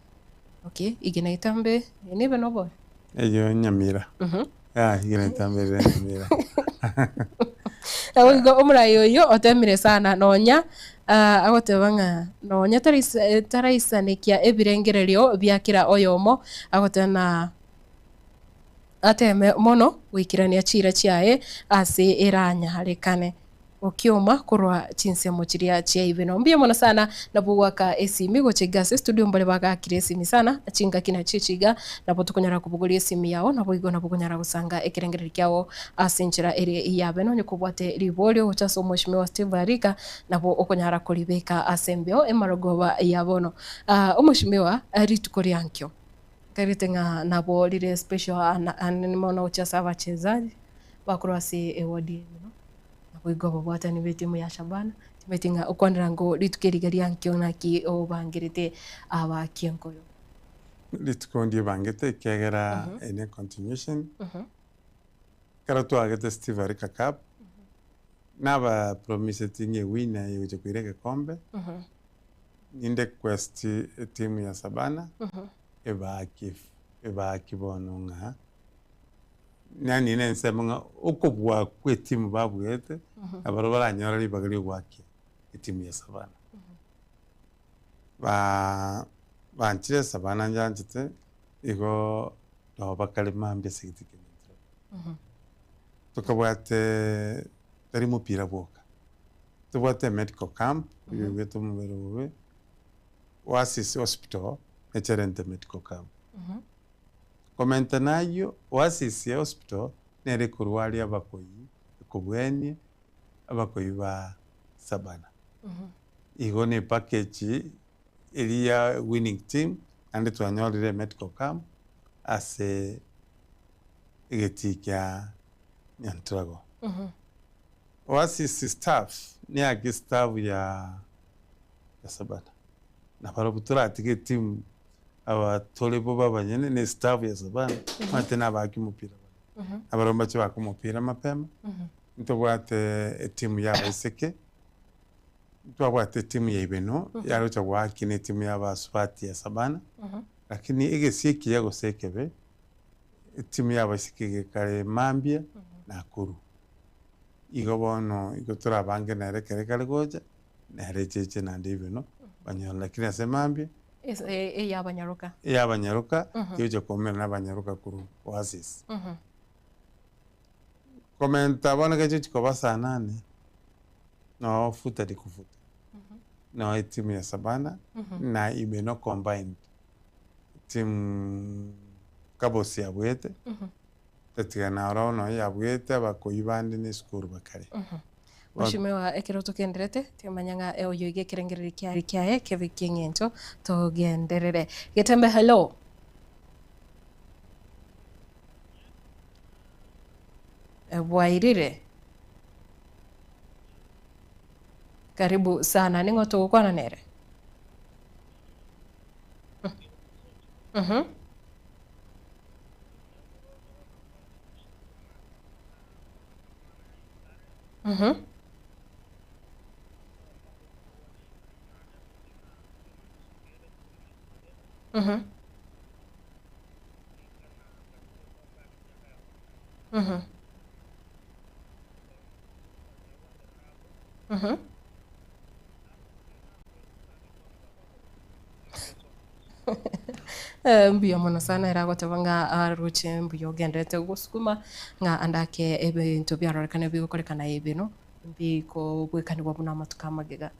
Okay, Igena Itambe nibe nobo. Eyo Nyamira. Ah, Igena Itambe ere Nyamira. Nabo igo omorai oyio otemire sana nonya agoteba ng'a nonya taraisanekia ebirengererio bia kera oyomo, agoteba na ateme mono goikerania chiira chiaye ase eranyarekane. Okioma korwa chinsemo chiria chia Ibeno. Mbuya mono sana nabwo goaka esimi gocha iga ase estudio mbare bagakire esimi sana chingaki nachio echi iga nabo tokonyara kobogoria esimi yao naboigo nabo okonyara gosanga ekerengererio kiao ase enchera ere ya bene onye kobwate riborio gocha ase omweshimiwa Steve Arika nabo okonyara koribeka ase embeo emarogoba ya bono. Omweshimiwa rituko ria nkio nkairete ng'a nabo rire special anene mono gochia ase abachezaji bakorwa ase eward ya Ibeno. Naboigo ababwatani b'etimu ya Shabana timanyeti ng'a okwanera ngo rituko eriga ria nkio naki obangerete abaaki enkoyo. Rituko ndiebangete ekiagera eye ne continuation. Ekero twagete Steve Arika Cup, nabapromiseti ng'a ewinner egocha koira egekombe, ninde quest etimu ya Shabana ebaaki ebaaki bono ng'a Yaani nensemo ng'a okobua kw'etimu babuete, nabarabwo baranyore ribaga ri'ogoakia etimu ya Savana. Ba banchire Savana njanchete, igo nabo bakare mambia ase egati kia Nyantiroma. Tokabwate tari mopira bwoka, tobwate emedical camp, oyoigwete omobere obe, Oasis Hospital, necherente medical camp. Komenta nayio, Oasis ya Hospital nere ekorwaria abakoyi, ekobwenia abakoyi ba Sabana. Igo ne package eria ya winning team naende twanyorire emedical camp ase egetii kia Nyantrago. Oasis staff neake staff ya Sabana, nabarabwo toratige etimu Aba tore bobe abanyene ne estaff ya Savana, omanyete nabaki omopira bare. Nabarabwo mbache bake omopira mapema, ntobwate etimu ya abaiseke, ntwabwate etimu ya Ibeno yarocha goakia na etimu ya abasubati ya Savana, lakini egesio ekiya gose ekebe, etimu ya abaiseke gekare mambia Nakuru. Igo bono igo torabange nere ekere kare gocha, nere echeche naende Ibeno, banyore lakini ase mambia. Eyabanyaroka. Eyabanyaroka, egocha koumera nabanyaroka korwa Oasis. Komenta bono ekecho chikoba saa nane, noo futa ni kufuta. Noo etimu ya Savana na Ibeno combined, timu Kabosi yabuete, tatiga naro nonye yabuete abakoyi bande na esukuru bakare. Mweshimiwa, ekero togenderete, timanya ng'a oyo iga ekerengererio kiaye kiaye kebe ki'eng'encho togenderere. Getembe hello. Bwairire? Karibu sana, ning'o togokwana nere? Mhm. Mhm. Mhm. Mhm. Mhm. Mbuya mono sana ere agoteba ng'a aroche mbuya ogenderete gosukuma ng'a ande ake ebinto biarorekane bigokorekana ebino mbikobwekanigwa buna amatuko amagega.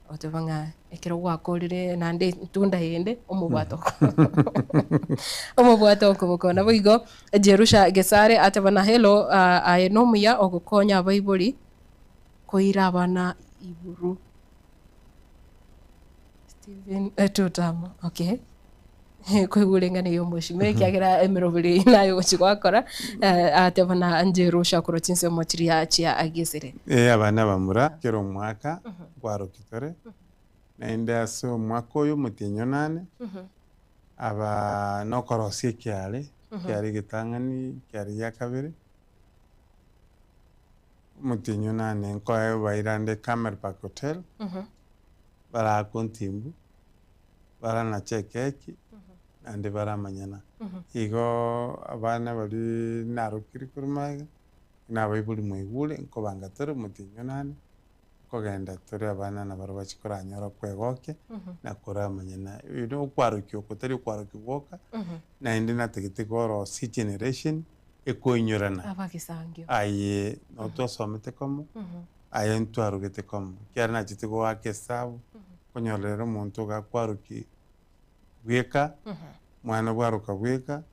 Agoteba ng'a ekero gwakorire naende entunda yende omobwate oko omobwate okoboko. Naboigo Jerusha Gesare ateba na hello aye nomuya ogokonya abaibori koira abana iguru. Stephen Tutamo, okay. Koigure eng'ana eye omoshima ekiagera emeroberi eyio naye ogochia gwakora ateba na Jerusha korwa chinsemo chiria chia Gesere. Ee, abana bamura kera omwaka nkwarokia tore, naende ase omwaka oyo omotienyi onane, aba nokorosia ekiare, ekiare egetang'ani, ekiare gia kabere. Omotienyi onane nkoe bairande Camel Park Hotel, barakwe ontimbu, baranache ekeki, naende baramanyana. Igo abana baria narokire korwa magega. Buna abaibori mwaigure, nkobanga tore omotienyi onane, nkogenda tore abana nabarabwo bachie koranyora okwegokia, na koramanyana. Oyo na okwarokia oko tari okwarokia gwoka, naende natagete korosia egeneration ekoinyorana. Abagisangio. Aye nabo twasomete komo, aye ntwarogete komo, ekiagera nachete goaka esabu, okonyora rero omonto iga akwarokia bweka, mwana bwaroka bweka,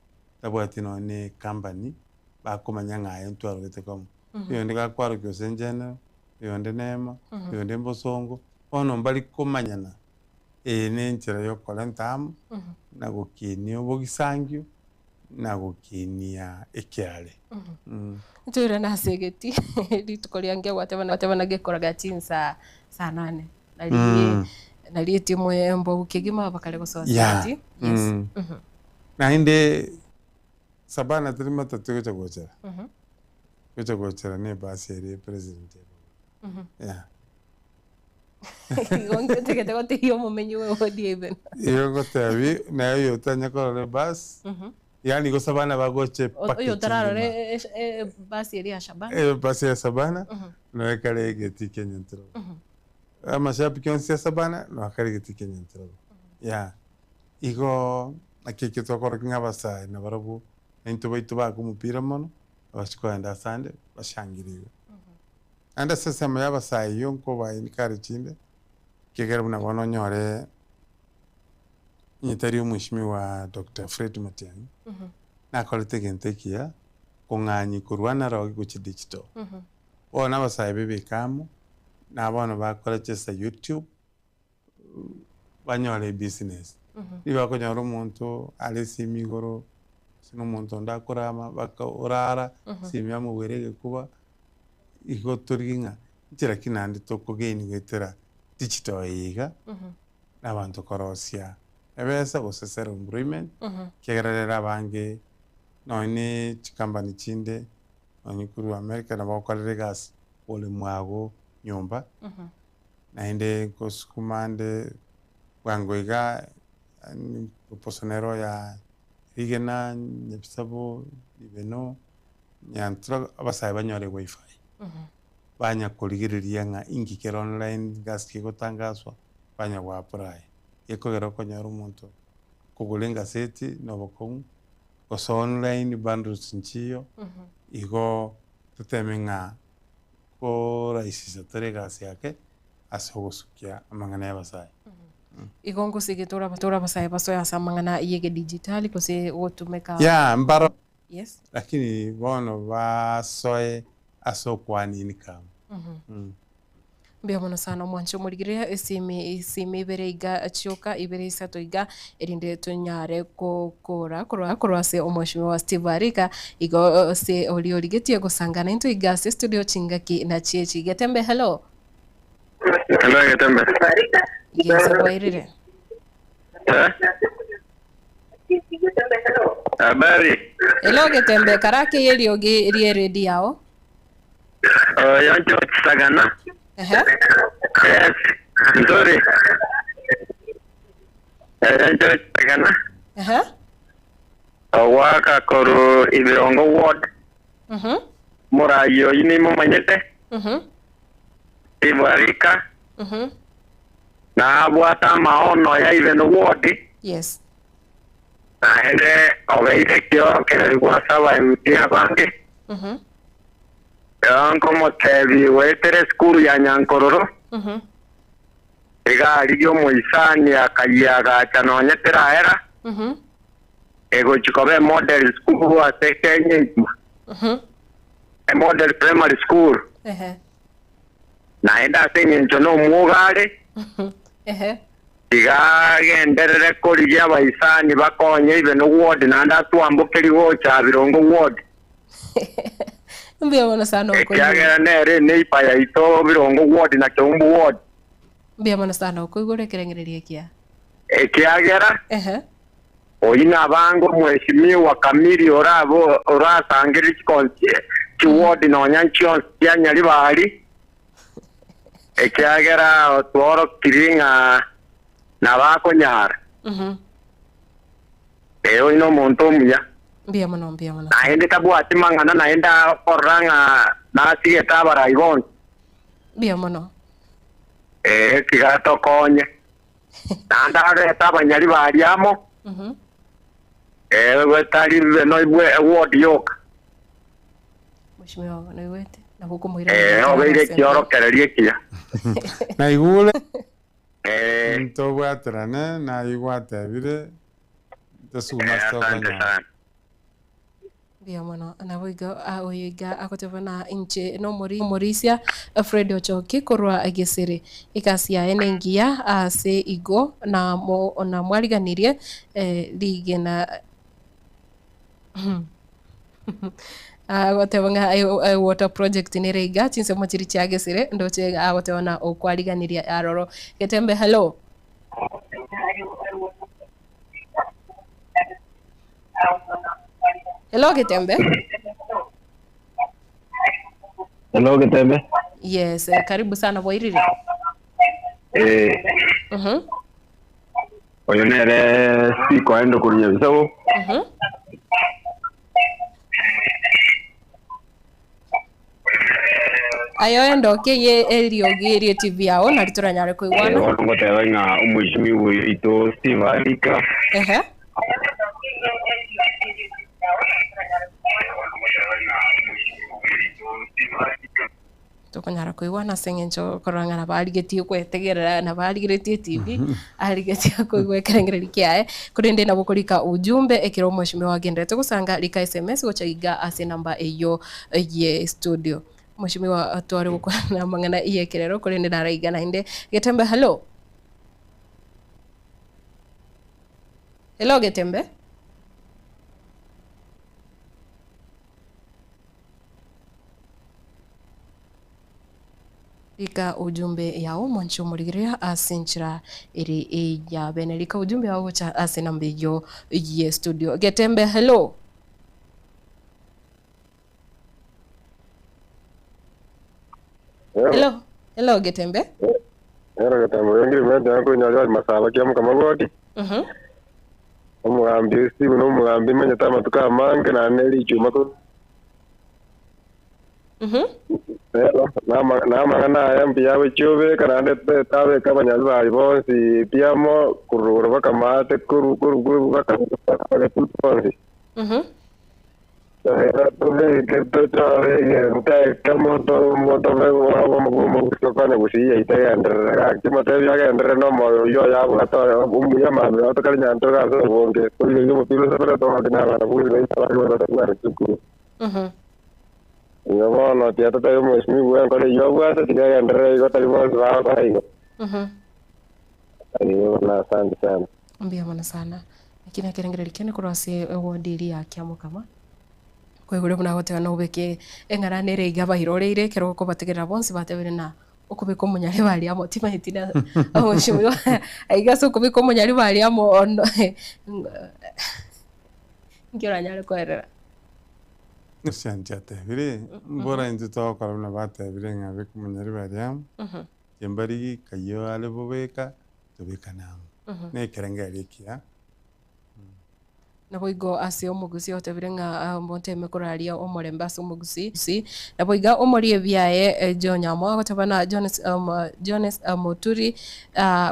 tabwati nonye na ecompany, bakomanya ng'a aye ntwarogete komo. Oyonde gakwarokia gose general, oyonde nema, oyonde mbosongo, bono mbari komanyana, eye na enchera ya okorenta amo, na gokinia obogisangio, na gokinia ekiare. Ntoirane ase egetii rituko riange gwateba gwateba gekoraga chinsaa saa nane nari nari etimu embogu kegima bakare gosoa ase Yeah. egetii yes. Naende Sabana tari matatu egocha gochera, gocha gochera na ebasi eria epresident ekogora. Yeah. Igo ntagete gotebia omomenyi bwa ewodi ya Ibeno. Igo ngotebi naye oyo otanya korora ebasi, yaani gose abana bagocha epackage Oyo otararora engima. ebasi eria ya Shabana. Ebasi ya Sabana, noyo ekare egetii kia Nyantirogo. Amashabiki onsi ya Sabana, noyo akare egetii kia Nyantirogo. Yeah. Igo naki ekio twakorokia ng'a abasae nabarabwo naintwe baito baake omopira mono, abachie kogenda asande bashangiriwe. Naende ase ensemo ya abasae eyio nkoba encourage inde, ekiagera buna bono onyore onye tari omweshimiwa Doctor Fred Matiang'i, nakorete egento ekiya, kong'anyia korwa analog gochia digital. Bono abasae bebeke amo, na bono bakore chesa YouTube, banyore ebusiness. Nigo bakonyora omonto are esimi igoro, gose na omonto onde akorama baka orara, esimi yamogwera egekuba, igo torigie ng'a nchera ki naende tokogain goetera digital eye iga, na abanto korosia ebesa gose self employment, ekiagera rero abange nonye na chicompany chinde, nonye korwa America nabo ogokorera egasi ore mwago nyomba. Naende nkosukuma ande bwango iga proposal nero ya rigena, nyabisabo, ribeno, nyantura abasae banyore wifi. Banya korigereria ng'a inki kere online gasi ki egotangaswa, banya go apply. Gekogera okonyora omonto kogora engaseti na obokong'u, gose online bundles nchiyo, igo toteme ng'a Koraisisa tore egasi yake ase ogosukia amang'ana y'abasae. Igo ngosige tore tore abasae basoe ase amang'ana y'egedijitali gose gotumeka. Yeah, mbaro Yes. lakini bono basoe ase okoana income. Mbuya mono sana omwanche omorigereria esimi esimi ibere iga chioka ibere isato iga erinde tonyare gokora korwa korwa ase omweshimiwa Steve Arika igo ase oria origetie gosangana intwe iga ase studio chingaki nachie echi Getembe hello. Hello Getembe. Yes bwairire. Eh? Habari. Hello Getembe karake yeriogi rie redio yao. Oyo George Sagana. Ehe. Yes, nzuri. Oyo George Sagana. Ehe. Ogwaka koru Ibirongo ward. Morayi oyi nimomanyete. Steve Arika. Na abwate amaono ya Ibeno ward. Yes. Naende obeire ekiorokererio ase aba MP abange. Ero nkomotebi goetera esukuru ya Nyankororo, iga arigie omoisani akayia agacha nonye teraera, egochi koba emodel school ase Kenya engima, emodel primary school. Naende ase eng'encho nomwoga are, tiga agenderere korigia abaisani bakonye Ibeno ward naende atwambokerie gocha Birongo ward. Mbuya mono sana okoigwa. Ekiagera nere eneighbor yaito Birongo ward na Keumbu ward. Mbuya mono sana okoigwa ekerengererio ekiya. Ekiagera Ehe. oyio nabange omweshimiwa Kamili orabe orasangererie chikonsi chiward nonya chionsi chia Nyaribari, ekiagera otworokirie ng'a nabakonyara. Ee, oyio nomonto omuya. Mbuya mono, mbuya mono. Naende tabwati mang'ana naende akorora ng'a nasigete abarai bonsi. Mbuya mono. Ee, tiga atokonye. Naende arete abanyari baria amo. Ee, tari noibwe eward yoka. Mheshimiwa noigwete nabo okomoira Ee, obeire ekiorokererio ekiya. Naigure Ee, ntobwaterane naye gwatebire tosuguma ee, ase asante tokonyora. sana. Mbuya mono nabo igo oyo iga agoteba na inche nomori omorisia Fred Ochoki korwa Gesere egasi yaye nengiya ase igo na mo namwariganirie rigena agoteba ng'a water project nere iga chinsemo chiri chia Gesere ndoche agoteba na okwariganirie aroro. Getembe hello. Hello Getembe. Hello Getembe. Yes, karibu sana Bwairire. Eh, oyo nere Speaker oende korwa Nyabisago. Aye oende oke ye eriogi erie TV yao nari toranyare koigwana. Bono ngoteba ng'a omweshimiwa oyo oito Steve Arika. Ehe. Tokonyara koigwana ase eng'encho korora ng'a nabo arigetie gwetegerera nabo arigeretie etv arigetie koigwa ekerengererio kiaye korende nabo okorika ujumbe ekero omweshimiwa agenderete gosanga rika sms gocha iga ase enamba eywo ye studio. Mweshimiwa tware gokwana amang'ana ya ekerero korende naro iga naende Getembe hello. Hello Getembe. Rika ujumbe yao mwanche omorigereria ase enchera ere eya bene rika ujumbe yao gocha ase enamba eywo ye studio. Getembe hello. Hello. Hello Getembe. Hello Getembe, oyo ngiri mente yako nyari masaba kia mukamagoti. Omugambi Steve no omugambi menyete amatuko amange naende richuma ko namang'ana aya mbuya gochiobeka naende tabeka abanyari baye bonsi piamo korwa bakamate koru koru koru baka bonsi. Igo bono tiatotebia omweshimiwa enkoro eywo obwate tiga agenderere igo tari bonsi bagokora igo. Igo bono asante sana. Mbuya mono sana. Eki nekerengererio kiane korwa ase eward eria ya Kiamokama. Koigure buna agoteba nobeke eng'ana nere iga bairoreire ekero okobategerera bonsi batebire na okobeka omonyari bari amo timaeti na omweshimiwa aiga ase okobeka omonyari bari amo ono nki oranyare koerera. Esianchi atebire, mbora intwe togokora buna batebire ng'a beka omonyari bari amo, chimbari kayio are bobeka, tobekane amo. Na ekerengererio ekiya. Nabo igo ase omogusi otebire ng'a monteme koraria omorembe ase omogusi si nabo iga omorie biaye John Nyamo agoteba na Jones Jones Moturi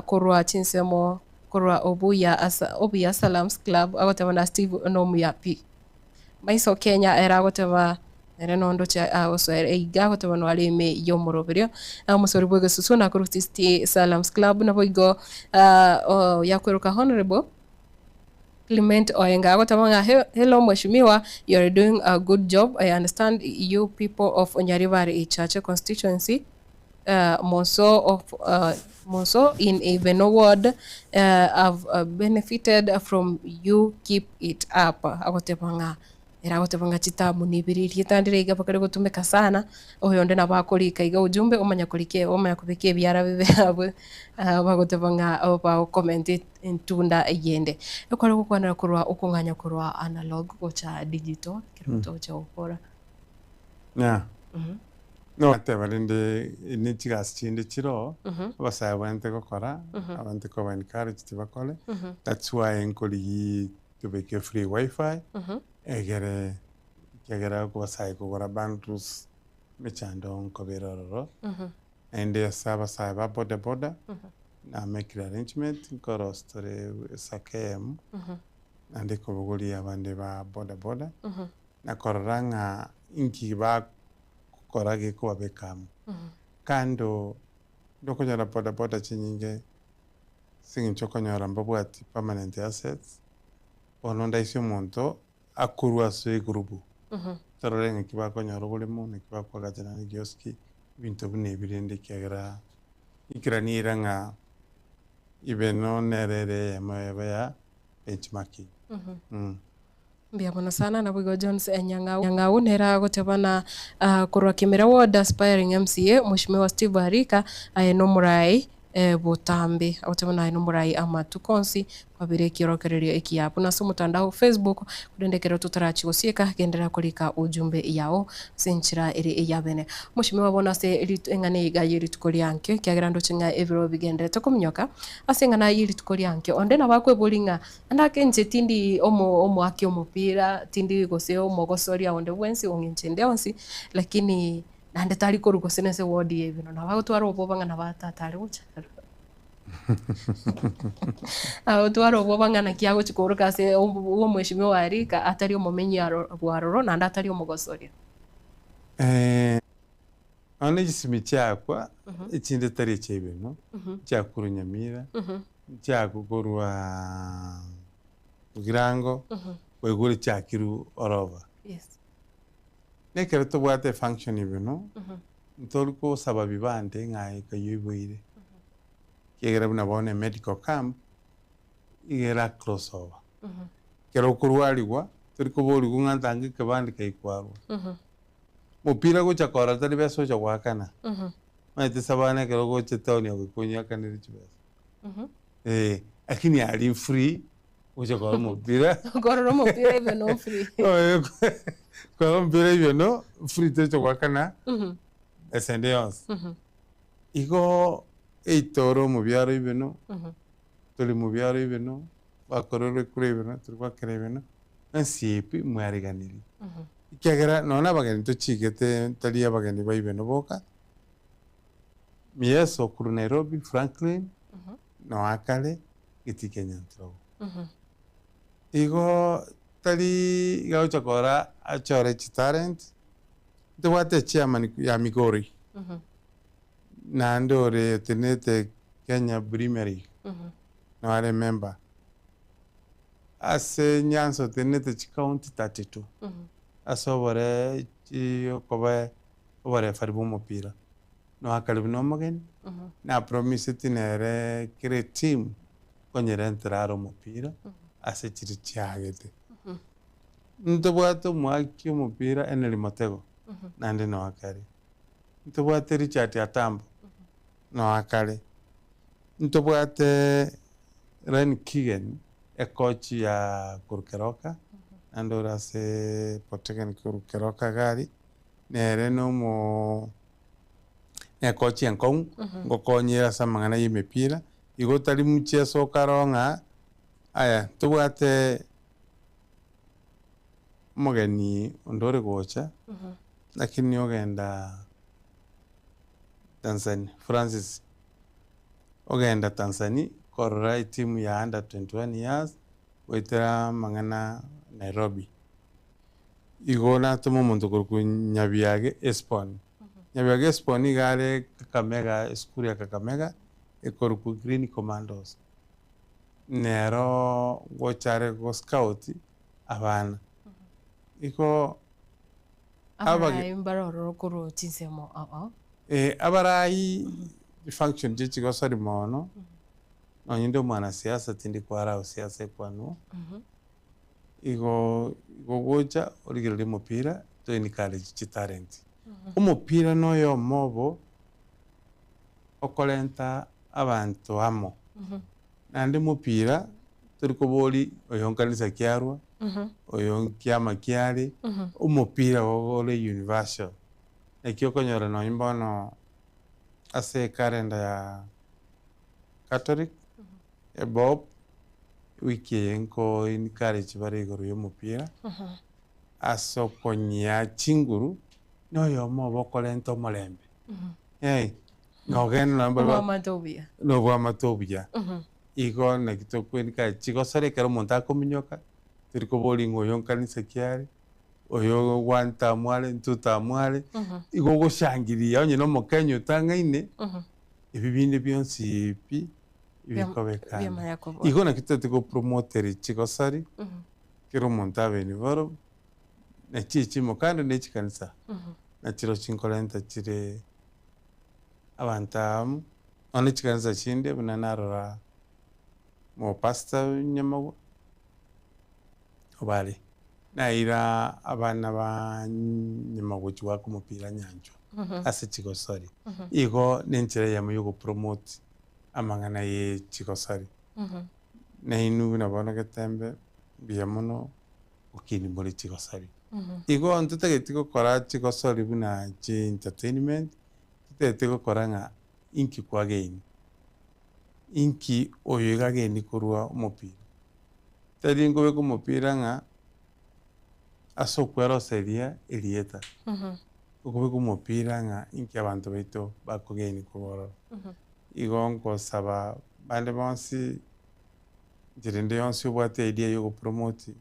korwa chinsemo korwa obuya asa obuya Salams Club agoteba na Steve nomuya pi Maiso Kenya era agoteba ere nondoche agosoera iga agoteba no areme yomoroberio omosori bwa egesusu na korwa City Salams Club nabo igo yakweruka Honorable Clement Oenga agoteba ng'a hello mheshimiwa, you are doing a good job. I understand you people of Nyaribari Ichache constituency Moso of Moso in Ibeno ward have benefited from you. Keep it up. Agoteba ng'a era agoteba ng'a chitamu nibiri rietandire iga bakare gotumeka sana oyonde nabo akorika iga ujumbe omanya korike omanya kobeka ebiara bibe abwe bagoteba ng'a bagokomenti entunda eyende ekore gokwanera korwa okong'anya korwa analog gocha digital kero togocha gokora. Yeah. No ateba rende ne chigasi chinde chiro abasae bante gokora abante koba encouraged bakore. That's why nkorigi tobeke free wifi. Egere ekiagera okobasae kogora bundles emechando nkobera ororo, naende ase abasae ba boda boda, namekire arrangement nkorosia tore esacco eyemo, naende ekobogoria abande ba boda boda, na korora ng'a inki bakokora gekobabeka amo. Kando, ndokonyora boda boda chinyinge ase eng'encho okonyora mbabwati permanent assets, Bono ndaise omonto akorwe ase egurubu, torore ng'aki bakonyora oboremo, naki bakoagachana na ekioski, ebinto buna ebi rende ekiagera ikerania ng'a ibeno nere ere eyemo yabo ya benchmarking. Mbuya mono sana naboigo Jones Nyang'au Nyang'au nere agotebana korwa Kimira Ward aspiring MCA Mheshimiwa Steve Arika aye nomorai botambe agoteba naye nomorai amatuko onsi kwabire ekiorokererio ekiya buna ase omotandao Facebook korende ekero totarachia gosieka genderera korika ujumbe yao ase enchera ere eyabene. Mheshimiwa bono ase eng'ana eye iga ye rituko ria nkio ekiagera ndoche ng'a ebiro bigendererete kominyoka ase eng'ana ye rituko ria nkio onde nabo akweboria ng'a Naende ake inche tindi omoaki omopira, tindi gose omogosoria onde bwensi ong'encho ende yonsi, lakini naende tari korwa gose nase eward ya Ibeno, nabo agotwara obwoba ng'a nabo tata are gocha aro. Agotwara obwoba ng'a naki agochi kooroka ase omweshimiwa Arika atari omomenyi aro bwaroro naende atari omogosoria. Nonya ne chisimi chiakwa, echinde tari echia Ibeno, chiakorwa Nyamira, Chiaku korwa Mugirango koigure chiakirwe oroba. Nekero tobwate efunction bino, ntori kosaba bibande ng'a aye kaywo oiboire. Ekiagera buna bono emedical camp, iga era cross over. Ekero okorwariwa, tori koborigwa ng'a ntange ekebande kai kwarwa. Mopira gocha korora tari besa ocha goakana. Omanyete sabana ekero ogocha etown agokonya oakanere chibesa. Eh, lakini aria free gocha korora omopira. Korora omopira even no free. Korora omopira even no free tocha goakana besa ende yonsi. Igo eitore omobiaro ibeno, tori mobiaro ibeno, bakorora ekura ibeno, tori goakera ibeno, ensi eye pi mwariganirie. Ekiagera nonya na abageni tochigete tari abageni ba ibeno boka, Mieso korwa Nairobi, Franklin, noa kare getii kia Nyantrogo. Igo tari iga agocha kora achore chitalent, ntobwate echairman ya Migori, naende ore otenenete Kenya Premier League, noo are member. Ase Nyanza otenenete chicounty 32, ase obore chi okoba oborefari bwa omopira, noa karibu na omogeni, na promiseti nere kera etimu nkonyerentera are omopira ase chiria chiagete. Ntobwate omoaki omopira Henry Motego, naende noa kare. Ntobwate Richard Atambo, noa kare. Ntobwate Ren Kigen, ecoach ya korwa Keroka, naende ore ase Polytechnic korwa Keroka iga aria. Nere nomo nekochi enkong'u, ngokonyera ase amang'ana ya emepira, igo tari mcheso okare ng'a aya tobwate omogeni onde ore gocha, lakini ogenda Tanzania, Francis, ogenda Tanzania korora etimu ya under 21 years, goetera amang'ana Nairobi. Igo natoma omonto korokwa Nyabiage Esbon. Nyabiage Esbon iga are Kakamega, esukuru ya Kakamega ekorokwa Green Commandos. Nero ngocha are go scout abana. Igo abage. Abarai mbare ororo korwa chinsemo ao ao. Eh, abarai function chiaye chigosori mono, nonye inde omwanasiasa tindi kwarao siasa ekwanwa. Igo gogocha origererie omopira to encourage chitalent. Omopira na oyomo obo okorenta abanto amo. Naende omopira tori kobori oyo nkanisa ki arwa, oyo nkiama ki are, omopira ore universal. Naki okonyora nonye bono ase ecalendar ya Catholic, Bob, wiki eye nko encourage bare igoro ya omopira. Ase okonyia chinguru, noyomo obo okorenta omorembe. Eh, nogenda nonye mbare ba- Obwamate obuya. nobwamate obuya. Igo naki tokwenika chigosori ekero omonto akominyoka, tori koboria ng'a oyo nkanisa ki are, oyo one term are, two term are, igo ogoshangiria onye na omokenya otang'aine, ebi binde bionsi pi bikobekana. Biamanya koba. Igo naki totagete gopromoteri chigosori, Kera omonto abe involved na chiechimo kando ne chikanisa na chiro chinkorenta chire abanto amo nonya chikanisa chinde buna narora omopastor Nyamagwa obare naira abana ba Nyamagwa gochia goaka omopira nyanchwa ase chigosori igo ne enchera eyemo ya ogopromote amang'ana ye chigosori. Nainwe buna bono getembe, mbuya mono gokini more chigosori. Igo ntotageti gokora chigosori buna chi entertainment, totagete gokora ng'a inki kwagaini, inki oyo iga againi korwa omopira. Tari nkobeka omopira ng'a ase okweroseria erieta, okobeka omopira ng'a inki abanto baito bakogaini korwa ororo. Igo nkosaba bande bonsi, inchera ende yonsi obwate idea ya ogopromote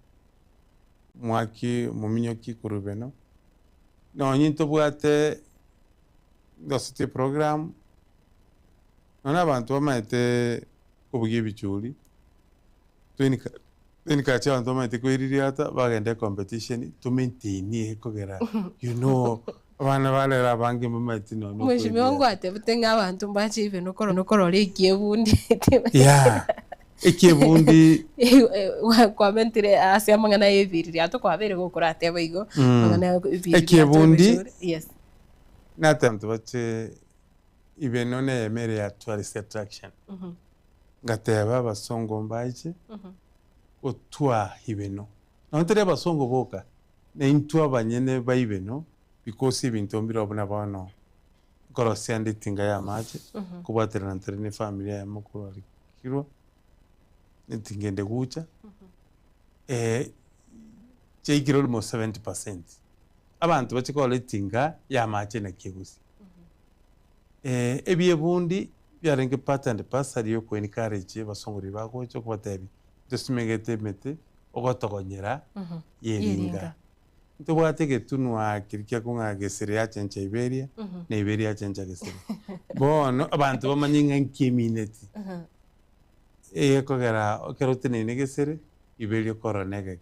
omwaki omominyoki korwa beno, nonye ntobwate ndoseti eprogram, nonye abanto bamaete kobugia ebichuri, twenikache abanto bamaete koiririata bagende ecompetition tomaintainie ekogera you know abana ba rero abange mbamaeti nonya Mheshimiwa okoiririata. ngwatebete ng'a abanto mbache ibe nokoro nokorora eki'ebundi Yeah, eki'ebundi kwamentire ase amang'ana ya ebiririato kwabeire gokorateba igo amang'ana ya ebiririato Eki'ebundi ebichuri yes. Nateba abanto bache ibe nonya eyemo ere ya tourist attraction. Ngateba abasongo mbache gotwaa ibeno. Nonya tari abasongo boka, na intwe abanyene ba ibeno because ebinto mbireo buna bono nkorosia nde etinga ya amache, nkobwaterana ntore na efamiri eyemo korwa Rikirwa, etinga ende gucha, chiaikire almost 70%. Abanto bache korora etinga ya amache naki egosia. Ebiebundi biarenge part and parcel ya oko encourage abasongo riria bagocha okobatebia ntosimegete emete ogotogonyera yeringa. Ntobwate egetunwa keria kiakong'a gesere yachencha Iberia na Iberia yachencha gesere. Bono abanto bamanye ng'a nki emineti egekogera ekero oteneine gesere Iberia okorora na egeke.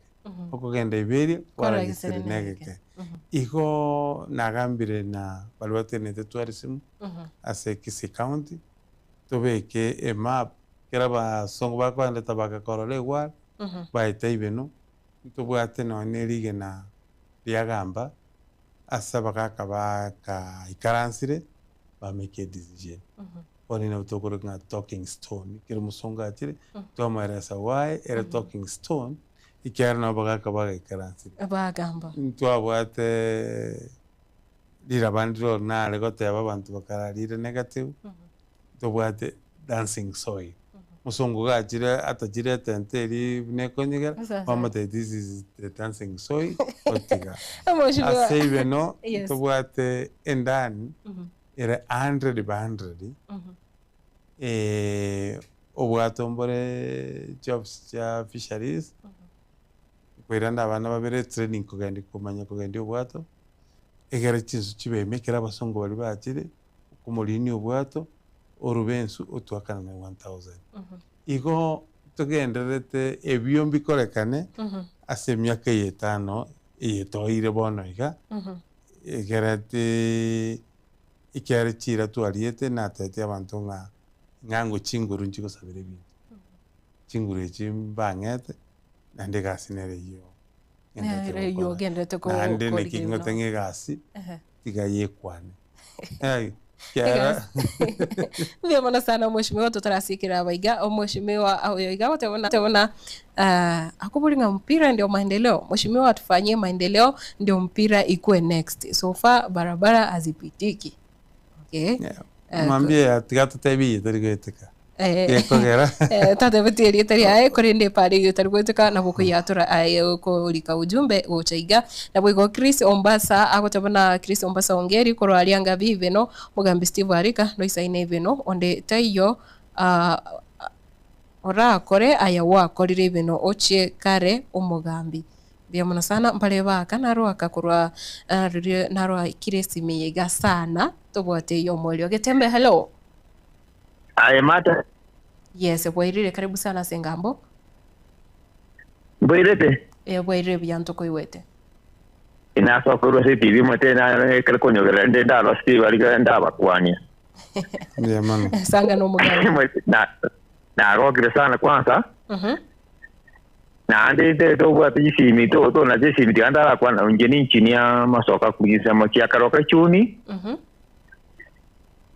Okogenda Iberia Kwarora kwarora gesere gesere na na egeke. egeke. Igo nagambire na baria batenenete tourism ase Kisii County, tobeke emap ekero abasongo bakoendete bagakorora egware, baete ibeno, ntobwate nonye na erigena riagamba ase abagaka bakaikaransire ba make a decision. Bono nabo tokoroka ng'a talking stone, ekero omosongo achire, twamoeresa why ere talking stone, ekiagera nabo abagaka bagaikaransire. Bagamba. Ntwabwate riraba ndiro nare goteba abanto bakararire negative, ntobwate dancing soil. Mosongo gachire atachire etente eria buna ekonyegera, Sasa. bamotebia this is the dancing soil, otiga. Mheshimiwa. Ase ibeno, Yes. ntobwate endani ere hundred by hundred, obwato mbore chiofisi chia fisheries, nkoirande abana babere training kogendia komanya kogendia obwato, egere chinsu chibe ime ekero abasongo baria bachire, okomorinia obwato, orube ensu otwakane na 1000. Igo togendererete ebio mbikorekane ase emiaka eye etano eye toire bono iga, egere ti ekiagera chiira twariete natebetie abanto ng'a ng'ango chinguru nchigosabera ebinto. Chinguru echi mbang'ete, naende egasi nere eyio Nere ngenderete eyio gokora. ogenderete ko- Naende naki korigereria ngote buna. ng'a egasi Ehe. tiga yekwane. Ekiagera Mbuya mono sana omweshimiwa totarasiekera abaiga omweshimiwa oyo iga agoteba buna buna akobori ng'a mpira ndio maendeleo mweshimiwa atufanyie maendeleo ndio mpira ikue next so far barabara hazipitiki okay Yeah. Mwambie tiga totebi eye tari goeteka. Eh. Gekogera. Eh, tatebetie erieta riaye korende epara eyio etari goeteka nabo okoyiatora aye okorika ujumbe gocha iga. Nabo igo Chris Ombasa agoteba buna Chris Ombasa Ongeri korwa aria Ngabi Ibeno, Mogambi Steve Arika noisaine Ibeno onde taiyo ah, orakore aya gwakorire Ibeno ochie kare omogambi. Mbuya mono sana mbare baka naroaka korwa narorie naroakire esimi eye iga sana tobwate eyio omoerio. Getembe hello. Aye Martha. Yes, bwairire karibu sana ase engambo. Mboirete? Eh, bwairire buya ntokoigwete. Inasoa korwa ase etibi omanyete ekero konyogerera nde ndarora Steve aria ndabakwania. Mbuya mono. Sanga na omogambi. Na narokire sana kwanza. Naende intwe tobwate chisimi to tonache esimi tiga ndarakwana inche ninchinia amasoka korwa chiakaroka echuni.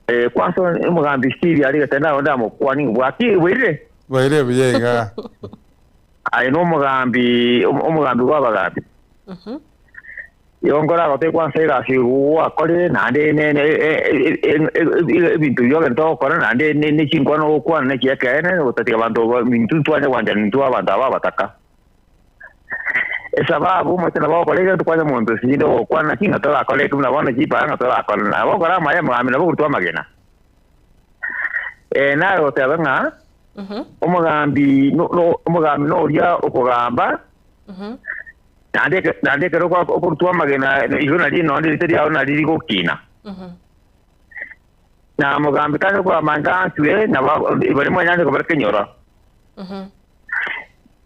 Eh, kwanza omogambi Steve arigete nabo ndamokwani ng'a bwaki bwairire? Bwairire buya iga. Aye nomogambi omogambi bw'abagambi. Igo nkoragote kwansa egasi gwakorire naende ebinto biria ogento ogokora naende ne chinkwana ogokwana nechi ekeene gotatiga abanto intwe ntwanye gwanchana intwe abanto aba abataka. Esababu omanyete nabo ogokora egento kwanya omonto sinde ogokwana naki ng'a torakore eki buna bono chipara ng'a torakore. Nabo okore amaya omogambi nabo okorutwa amagena. Naye goteba ng'a omogambi omogambi noria okogamba. Naende eke- naende ekero okwa- okorutwa amagena igo nario nonye riita riao nario rigokina. Na omogambi kare okoama nkanswe, nabo baria mwanyarire kobara kenyoro.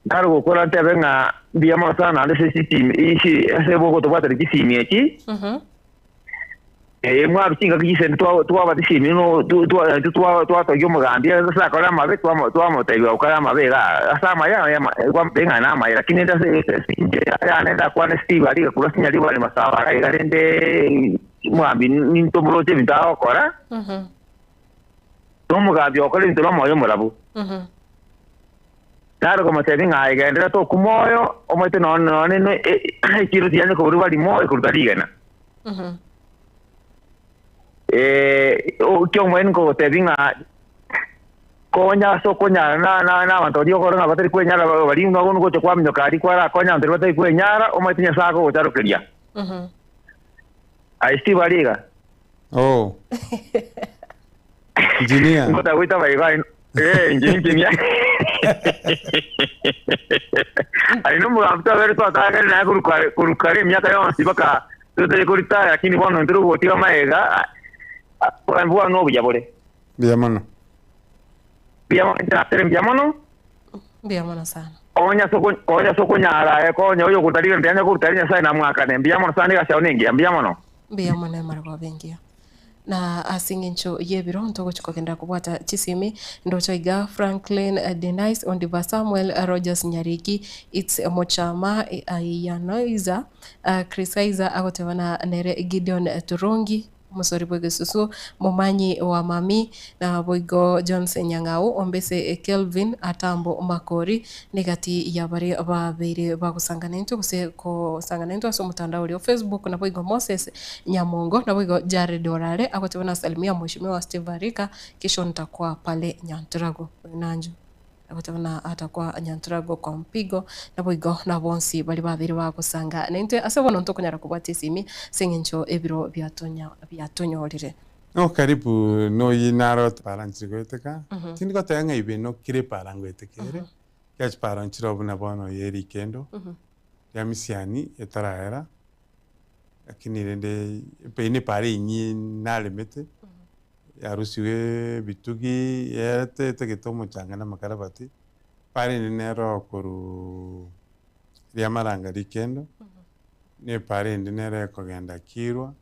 Nare gokora ntebe ng'a mbuya mono sana naende ase chisimi ichi ase bogotobwatera chisimi echi. Ee, mwarwa chingaki chisemi twa- twaba chisemi no twa- twa- intwe twa- twatogia omogambi ase akore amabe twamo- twamotebia gokora amabe igaa, ase amaya aya kwamotebia ng'a namaya lakini rende ase inche yane ndakwane Steve aria korwa ase Nyaribari Masaba iga iga rende omogambi nintwe omoroche ebinto agokora, na omogambi ogokora ebinto na omoyo omorabu. Nare komotebia ng'a aye genderera tokwa moyo, omanyete nonye nonye echiro tiyanya koborwa barimo ekoruta rigena. Ekiomwene nkogotebia ng'a konya ase okonyara na na na abanto baria okore ng'a batari kwenyara baria buna bono gocha kwaminyoka aria kwarakonya abanto baria batari kwenyara, omanyete Nyasae akogocharokeria. Aye Steve aria iga. Oh. Engineer. Ngotaka goita iga aye eh inche engineer. Aye nomogambi twabere twatagere naye korwa kare korwa kare emiaka yonsi mpaka totari koritaya lakini bono ntiri gotiga magega obogambi bwane nobuya bore. Mbuya mono. Mbuya mono inche natere mbuya mono. Mbuya mono sana. Konya ase konya ase okonyara aye konya oyokoruta rigena tiyanya koruta ere Nyasaye namwakane. Mbuya mono sana egasi yao nengiya mbuya mono. Mbuya mono emarwa engiya. Na ase eng'encho y'ebiro ntogochia kogenderera kobwata chisimi, ndoche iga Franklin Denice, Ondiba Samuel, Rogers Nyariki, It's Mochama, Aiyanoiza, Chris Aiza agoteba na nere Gideon Turungi, omosori bw'egesusu, Momanyi wa Mami, naboigo Jones Nyang'au, Ombese Kelvin, Atambo Makori, Negati ya baria babeire bagosangana intwe gose kosangana intwe ase omotandao oria o Facebook, naboigo Moses Nyamongo, naboigo Jared Orare agoteba nasalimia Mheshimiwa Steve Arika kesho nitakuwa pale Nyanturago. Oyo nancho agoteba na atakuwa Nyanturago kwa mpigo, naboigo na bonsi baria babeire bagosanga naintwe ase bono ntokonyara kobwata esimi ase eng'encho ebiro biatonya biatonyorire. No karibu noyi naro para nchiri goeteka, tindi goteba ng'a ibe nokire epara ngoeteka ere, ekiagera chipara nchire buna bono ye rikendo, ria misiani etarahera, lakini rende epe eyio na epara enyia naremete, yarusiwe ebitugi, yerete etagete omochanga na amakarabati, epara ende nero korwa riamaranga rikendo, na epara ende nere ekogenda kirwa.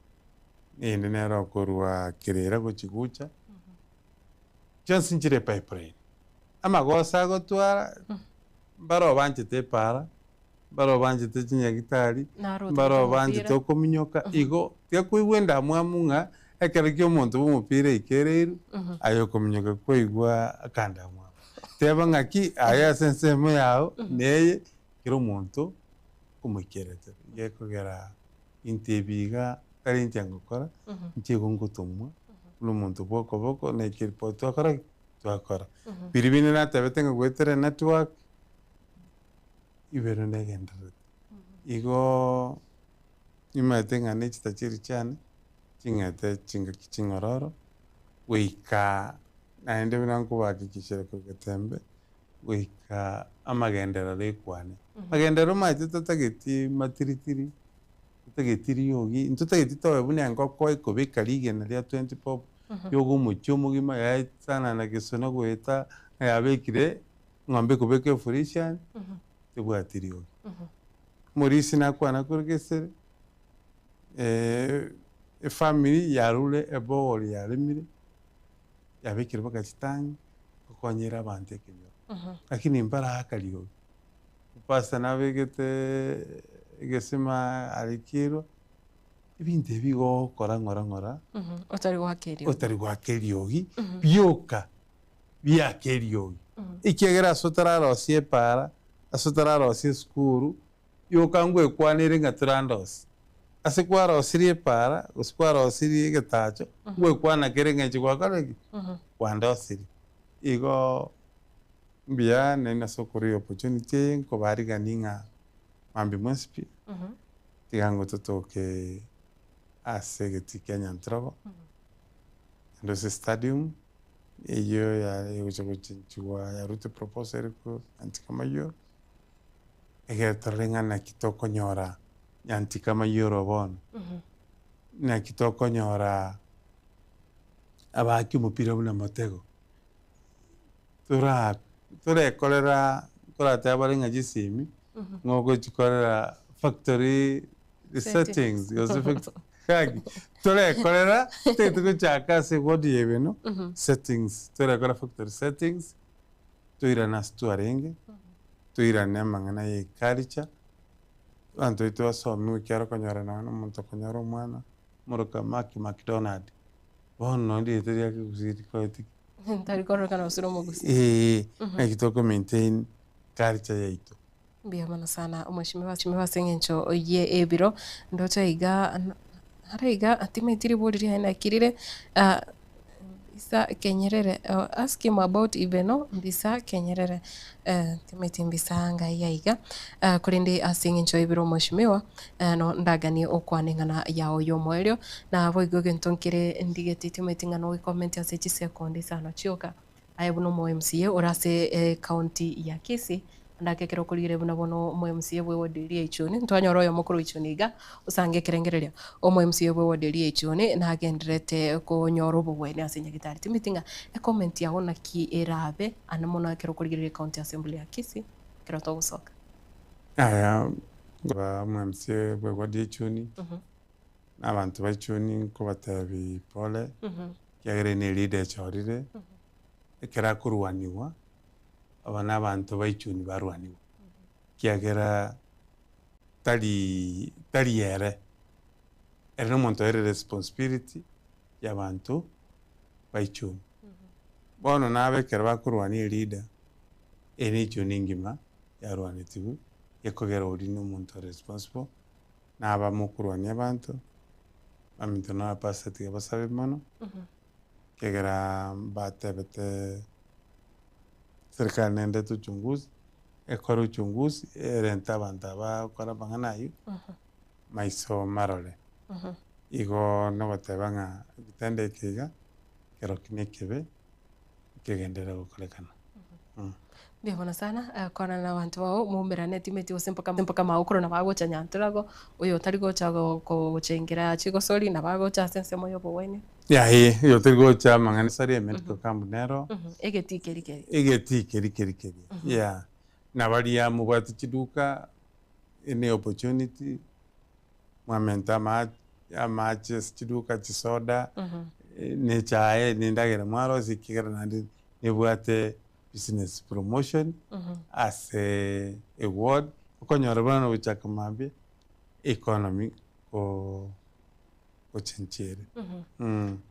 Eyende nere okorua kerera gochia gucha, chionsi nchire epipeline. Amagoso agotwara, mbare obanchete epaara, mbare obanchete chinyagitari, Naro mbare otagete obanchete omopira. okominyoka, igo tiga koigwa endamwamu ng'a ekero kia omonto bwa omopira aikereirwe, aye okominyoka kwaigwa akandamwamu. Teba ng'aki aye ase ensemo yago neye, kera omonto omoikerete, gekogera Intebia iga, tari inche ngokora, inche igo ngotomwa, buna omonto bw'okoboko, na ekeri po twakora ki? Twakora. Biria binde natebete ng'a goetera enetwork, ibere negendererete. Igoo, nimanyete ng'a ne chitacheri chiane, ching'ete chingaki ching'ororo, goika naende buna nkobahakikishera korwa Getembe, goika amagenderero ekwane. Magenderero omanyete totageti matiritiri, totageti riogi, ntotageti tobe buna engoko ekobeka rigena ria 20 bob, yoga omochie omogima yaetanana gesona goeta, ng'a yabekire eng'ombe ekobeka efurishani, tebwati riogi. Omorisia nakwana korwa gesere, efamiri yarure ebohole yaremire, yabekire mpaka chitangi, gokonyera abanto ekenyoro. Lakini mbaraka riogi, epastor nabegete egesima arekerwa, ebinto ebi igo ogokora ng'ora ng'ora, Otari goaka eriogi. otari goaka eriogi, bioka biaka eriogi. Ekiagera ase otararosia epaara, ase otararosia esukuru, yoka ngwekwanere ng'a torandosie. Ase kwarosirie epaara, gose kwarosirie egetacho, ngwekwana kere ng'a inche gwakora ki? Kwandosirie. Igo mbuya naende ase okorwa eopportunity eye nkobarigani ng'a mambia mwensi pi, tiga ng'o totoke ase egetii kia Nyantrogo, naende ase estadium, eyio egocha gochenchigwa yarutwe proposal ere korwa Nyantika Mayioro, ekero torore ng'a naki tokonyora Nyantika Mayioro bono, naki tokonyora abaaki omopira buna Motego, tora torekorera toratebe bare ng'a chisimi, ng'a ogochikorera factory settings gose factory gaki, torekorera totagete gochaka ase eward ya Ibeno, settings, torekora factory settings, toirane ase twarenge, toirane amang'ana ya eculture, abanto baito basomiwe ekiagera okonyora nonye na omonto okonyora omwana, omoroka Mark Mcdonald, bono nonye rieta riake gose rikoeti ki. Tari kororekana gose nomogusii. Eeh, naki toko maintain culture yaito. Mbuya mono sana omweshimiwa mheshimiwa ase eng'encho ye ebiro ndoche iga nare iga timanyeti ribori riaye naki rire Mbisa Kenyerere ask him about Ibeno Mbisa Kenyerere timanyeti Mbisa ngai aiga korende ase eng'encho ya ebiro omweshimiwa no ndaganie okwane eng'ana yao ya omoerio naboigo egento nkere ndigeti timanyeti ng'a noge comment ase chisekondi isano chioka. Aye buna omo MCA ore ase ecounty ya Kisii, ndake ekero okorigereria buna bono omo MCA bwe ward eria ya Ichuni, ntwanyora oyomo korwa Ichuni iga, osange ekerengererio, omo MCA bwe ward eria ya Ichuni nagendererete konyora obogwenia ase nyagetari. Timanyeti ng'a ecomment yago naki erabe ande mono ekero okorigereria ecounty assembly ya Kisii ekero togosoka. Aya, nkoba omo MCA bwe ward ya Ichuni, na abanto ba Ichuni nkobatebi pole. Ekiagera eye nerida echorire, ekero akorwanigwa, aba nabanto ba ichuni barwanigwa, ekiagera tari tari ere, ere nomonto oire responsibility ya abanto ba ichuni. Bono nabe ekero bakorwania erida, eye ne ichuni engima yarwanetigwe, gekogera oria nomonto responsible, naba mokorwania abanto. Baminto na abapastor tiga basabe mono, ekiagera mbatebete serikali nendete uchunguzi, ekore uchunguzi erente abanto aba bagokora amang'ana aywo maiso marore. Igo nogoteba ng'a egitendo eke iga, kerokio na ekebe, nkegenderere gokorekana. Mbuya mono sana, kwana na abanto bao moumerane timeti gose mpaka mpaka magokoro nabo agocha nyantorago, oyo otari gocha go gochengera chigosori nabo agocha ase ensemo ya obogwenia. Yaye, oyo otari gocha amang'ana sari emedical camp nero, Egetii keri keri. egetii keri keri keria, yeah. Na baria mobwate chiduka, any opportunity, mwamente ama amache ase chiduka, chisoda, na echae, na endagera mwarosia ekiagera naende nebwate business promotion ase eward, okonyora bono gochaka mambia economy ko. Gochenchiere.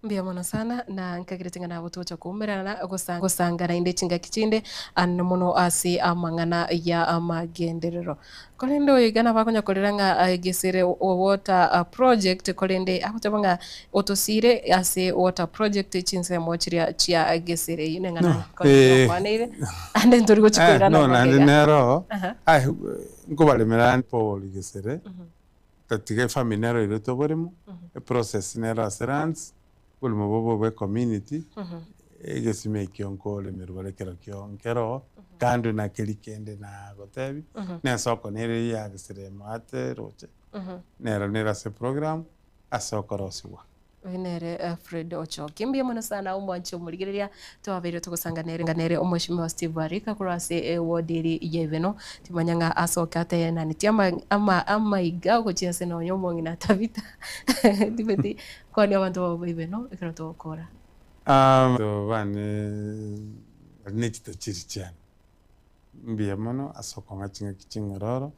Mbuya mono sana na nkagerete ng'a nabo togocha koumerana gosa gosanga naende chingaki chinde ande mono ase amang'ana ya amagenderero. Korende oyo iga nabo akonya korera ng'a gesere water project korende agoteba ng'a otosiire ase water project chinsemo chiria chia gesere eyio neng'ana No, korende eh, twakwaneire ande ntori gochi Eh, koirana no naende magega. nero Aha. ai nkobaremera Paul Gesere Tatiga efamiri nero oirete oboremo, eprocess nero ase lands, oboremo bobe obwe ecommunity, egesima ekio nkoremerwa bare kerokio nkero, kando na keria kende nagotebi, na ensoko nere ya gesire maate roche, nero nere ase eprogram ase okorosiwa. Oyo nere Fred Ochoki. Mbuya mono sana omwanchi omorigereria twabeire togosanga nere nga nere omweshimiwa Steve Arika korwa ase eward eri ya Ibeno. Timanya ng'a asoke atenanetie ama ama amaiga gochia ase nonya omong'ina Tabitha. Timeti kwania abanto babo ba Ibeno ekero togokora. Abanto bane bari ne chitachiri chiane, mbuya mono ase okong'a ching'aki ching'ororo,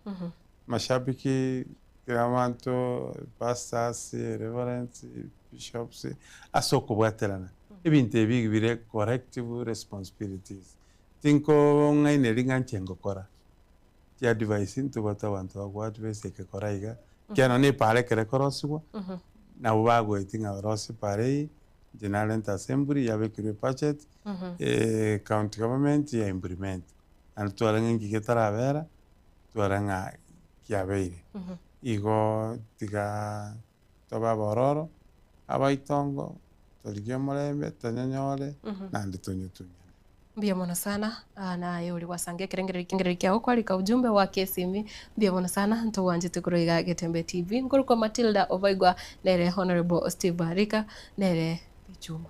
Mashabiki, kera abanto, pastors, reverends, bishops, ase okobwaterana. Ebinto ebi bire collective responsibilities. Tinkong'ainereria ng'a inche ngokora. Chiadvice ntobwate abanto bagoadvise eke kora iga, ekiagera nonye na epaara ekero ekorosiwa, nabo bagoetia ng'a rosia epaara eye, inche narente assembly yabekerwa ebudget, county government ya implement. Naende tware ng'a inki getarabera. Tware ng'a kiabeire. Igo tiga tobe abororo, abaitongo, torigie omorembe, tonyonyore, naende tonyotunyane. Mbuya mono sana naye oria gwasanga ekerengererio ekerengererio kiago kwarika ujumbe goaka esimi mbuya mono sana ntogwanchete korwa iga Getembe TV nkorokwa Matilda Obaigwa nere Honourable Steve Arika nere Bichuma.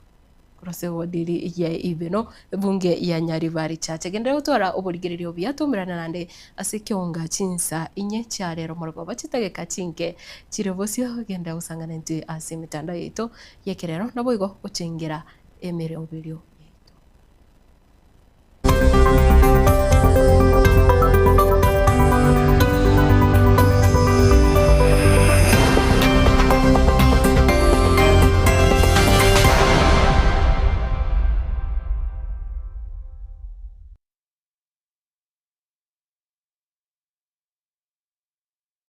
Korwa ase ewodiri ya Ibeno, ebunge ya Nyaribari Church. Genderera gotwara oborigereria obuya toumerane naende ase ekeonga chinsa inye chia rero morogoba chidageka chinke chire bosio. Genda gosangana intwe ase emetandao yaito y'ekerero naboigo gochengera emeroberio.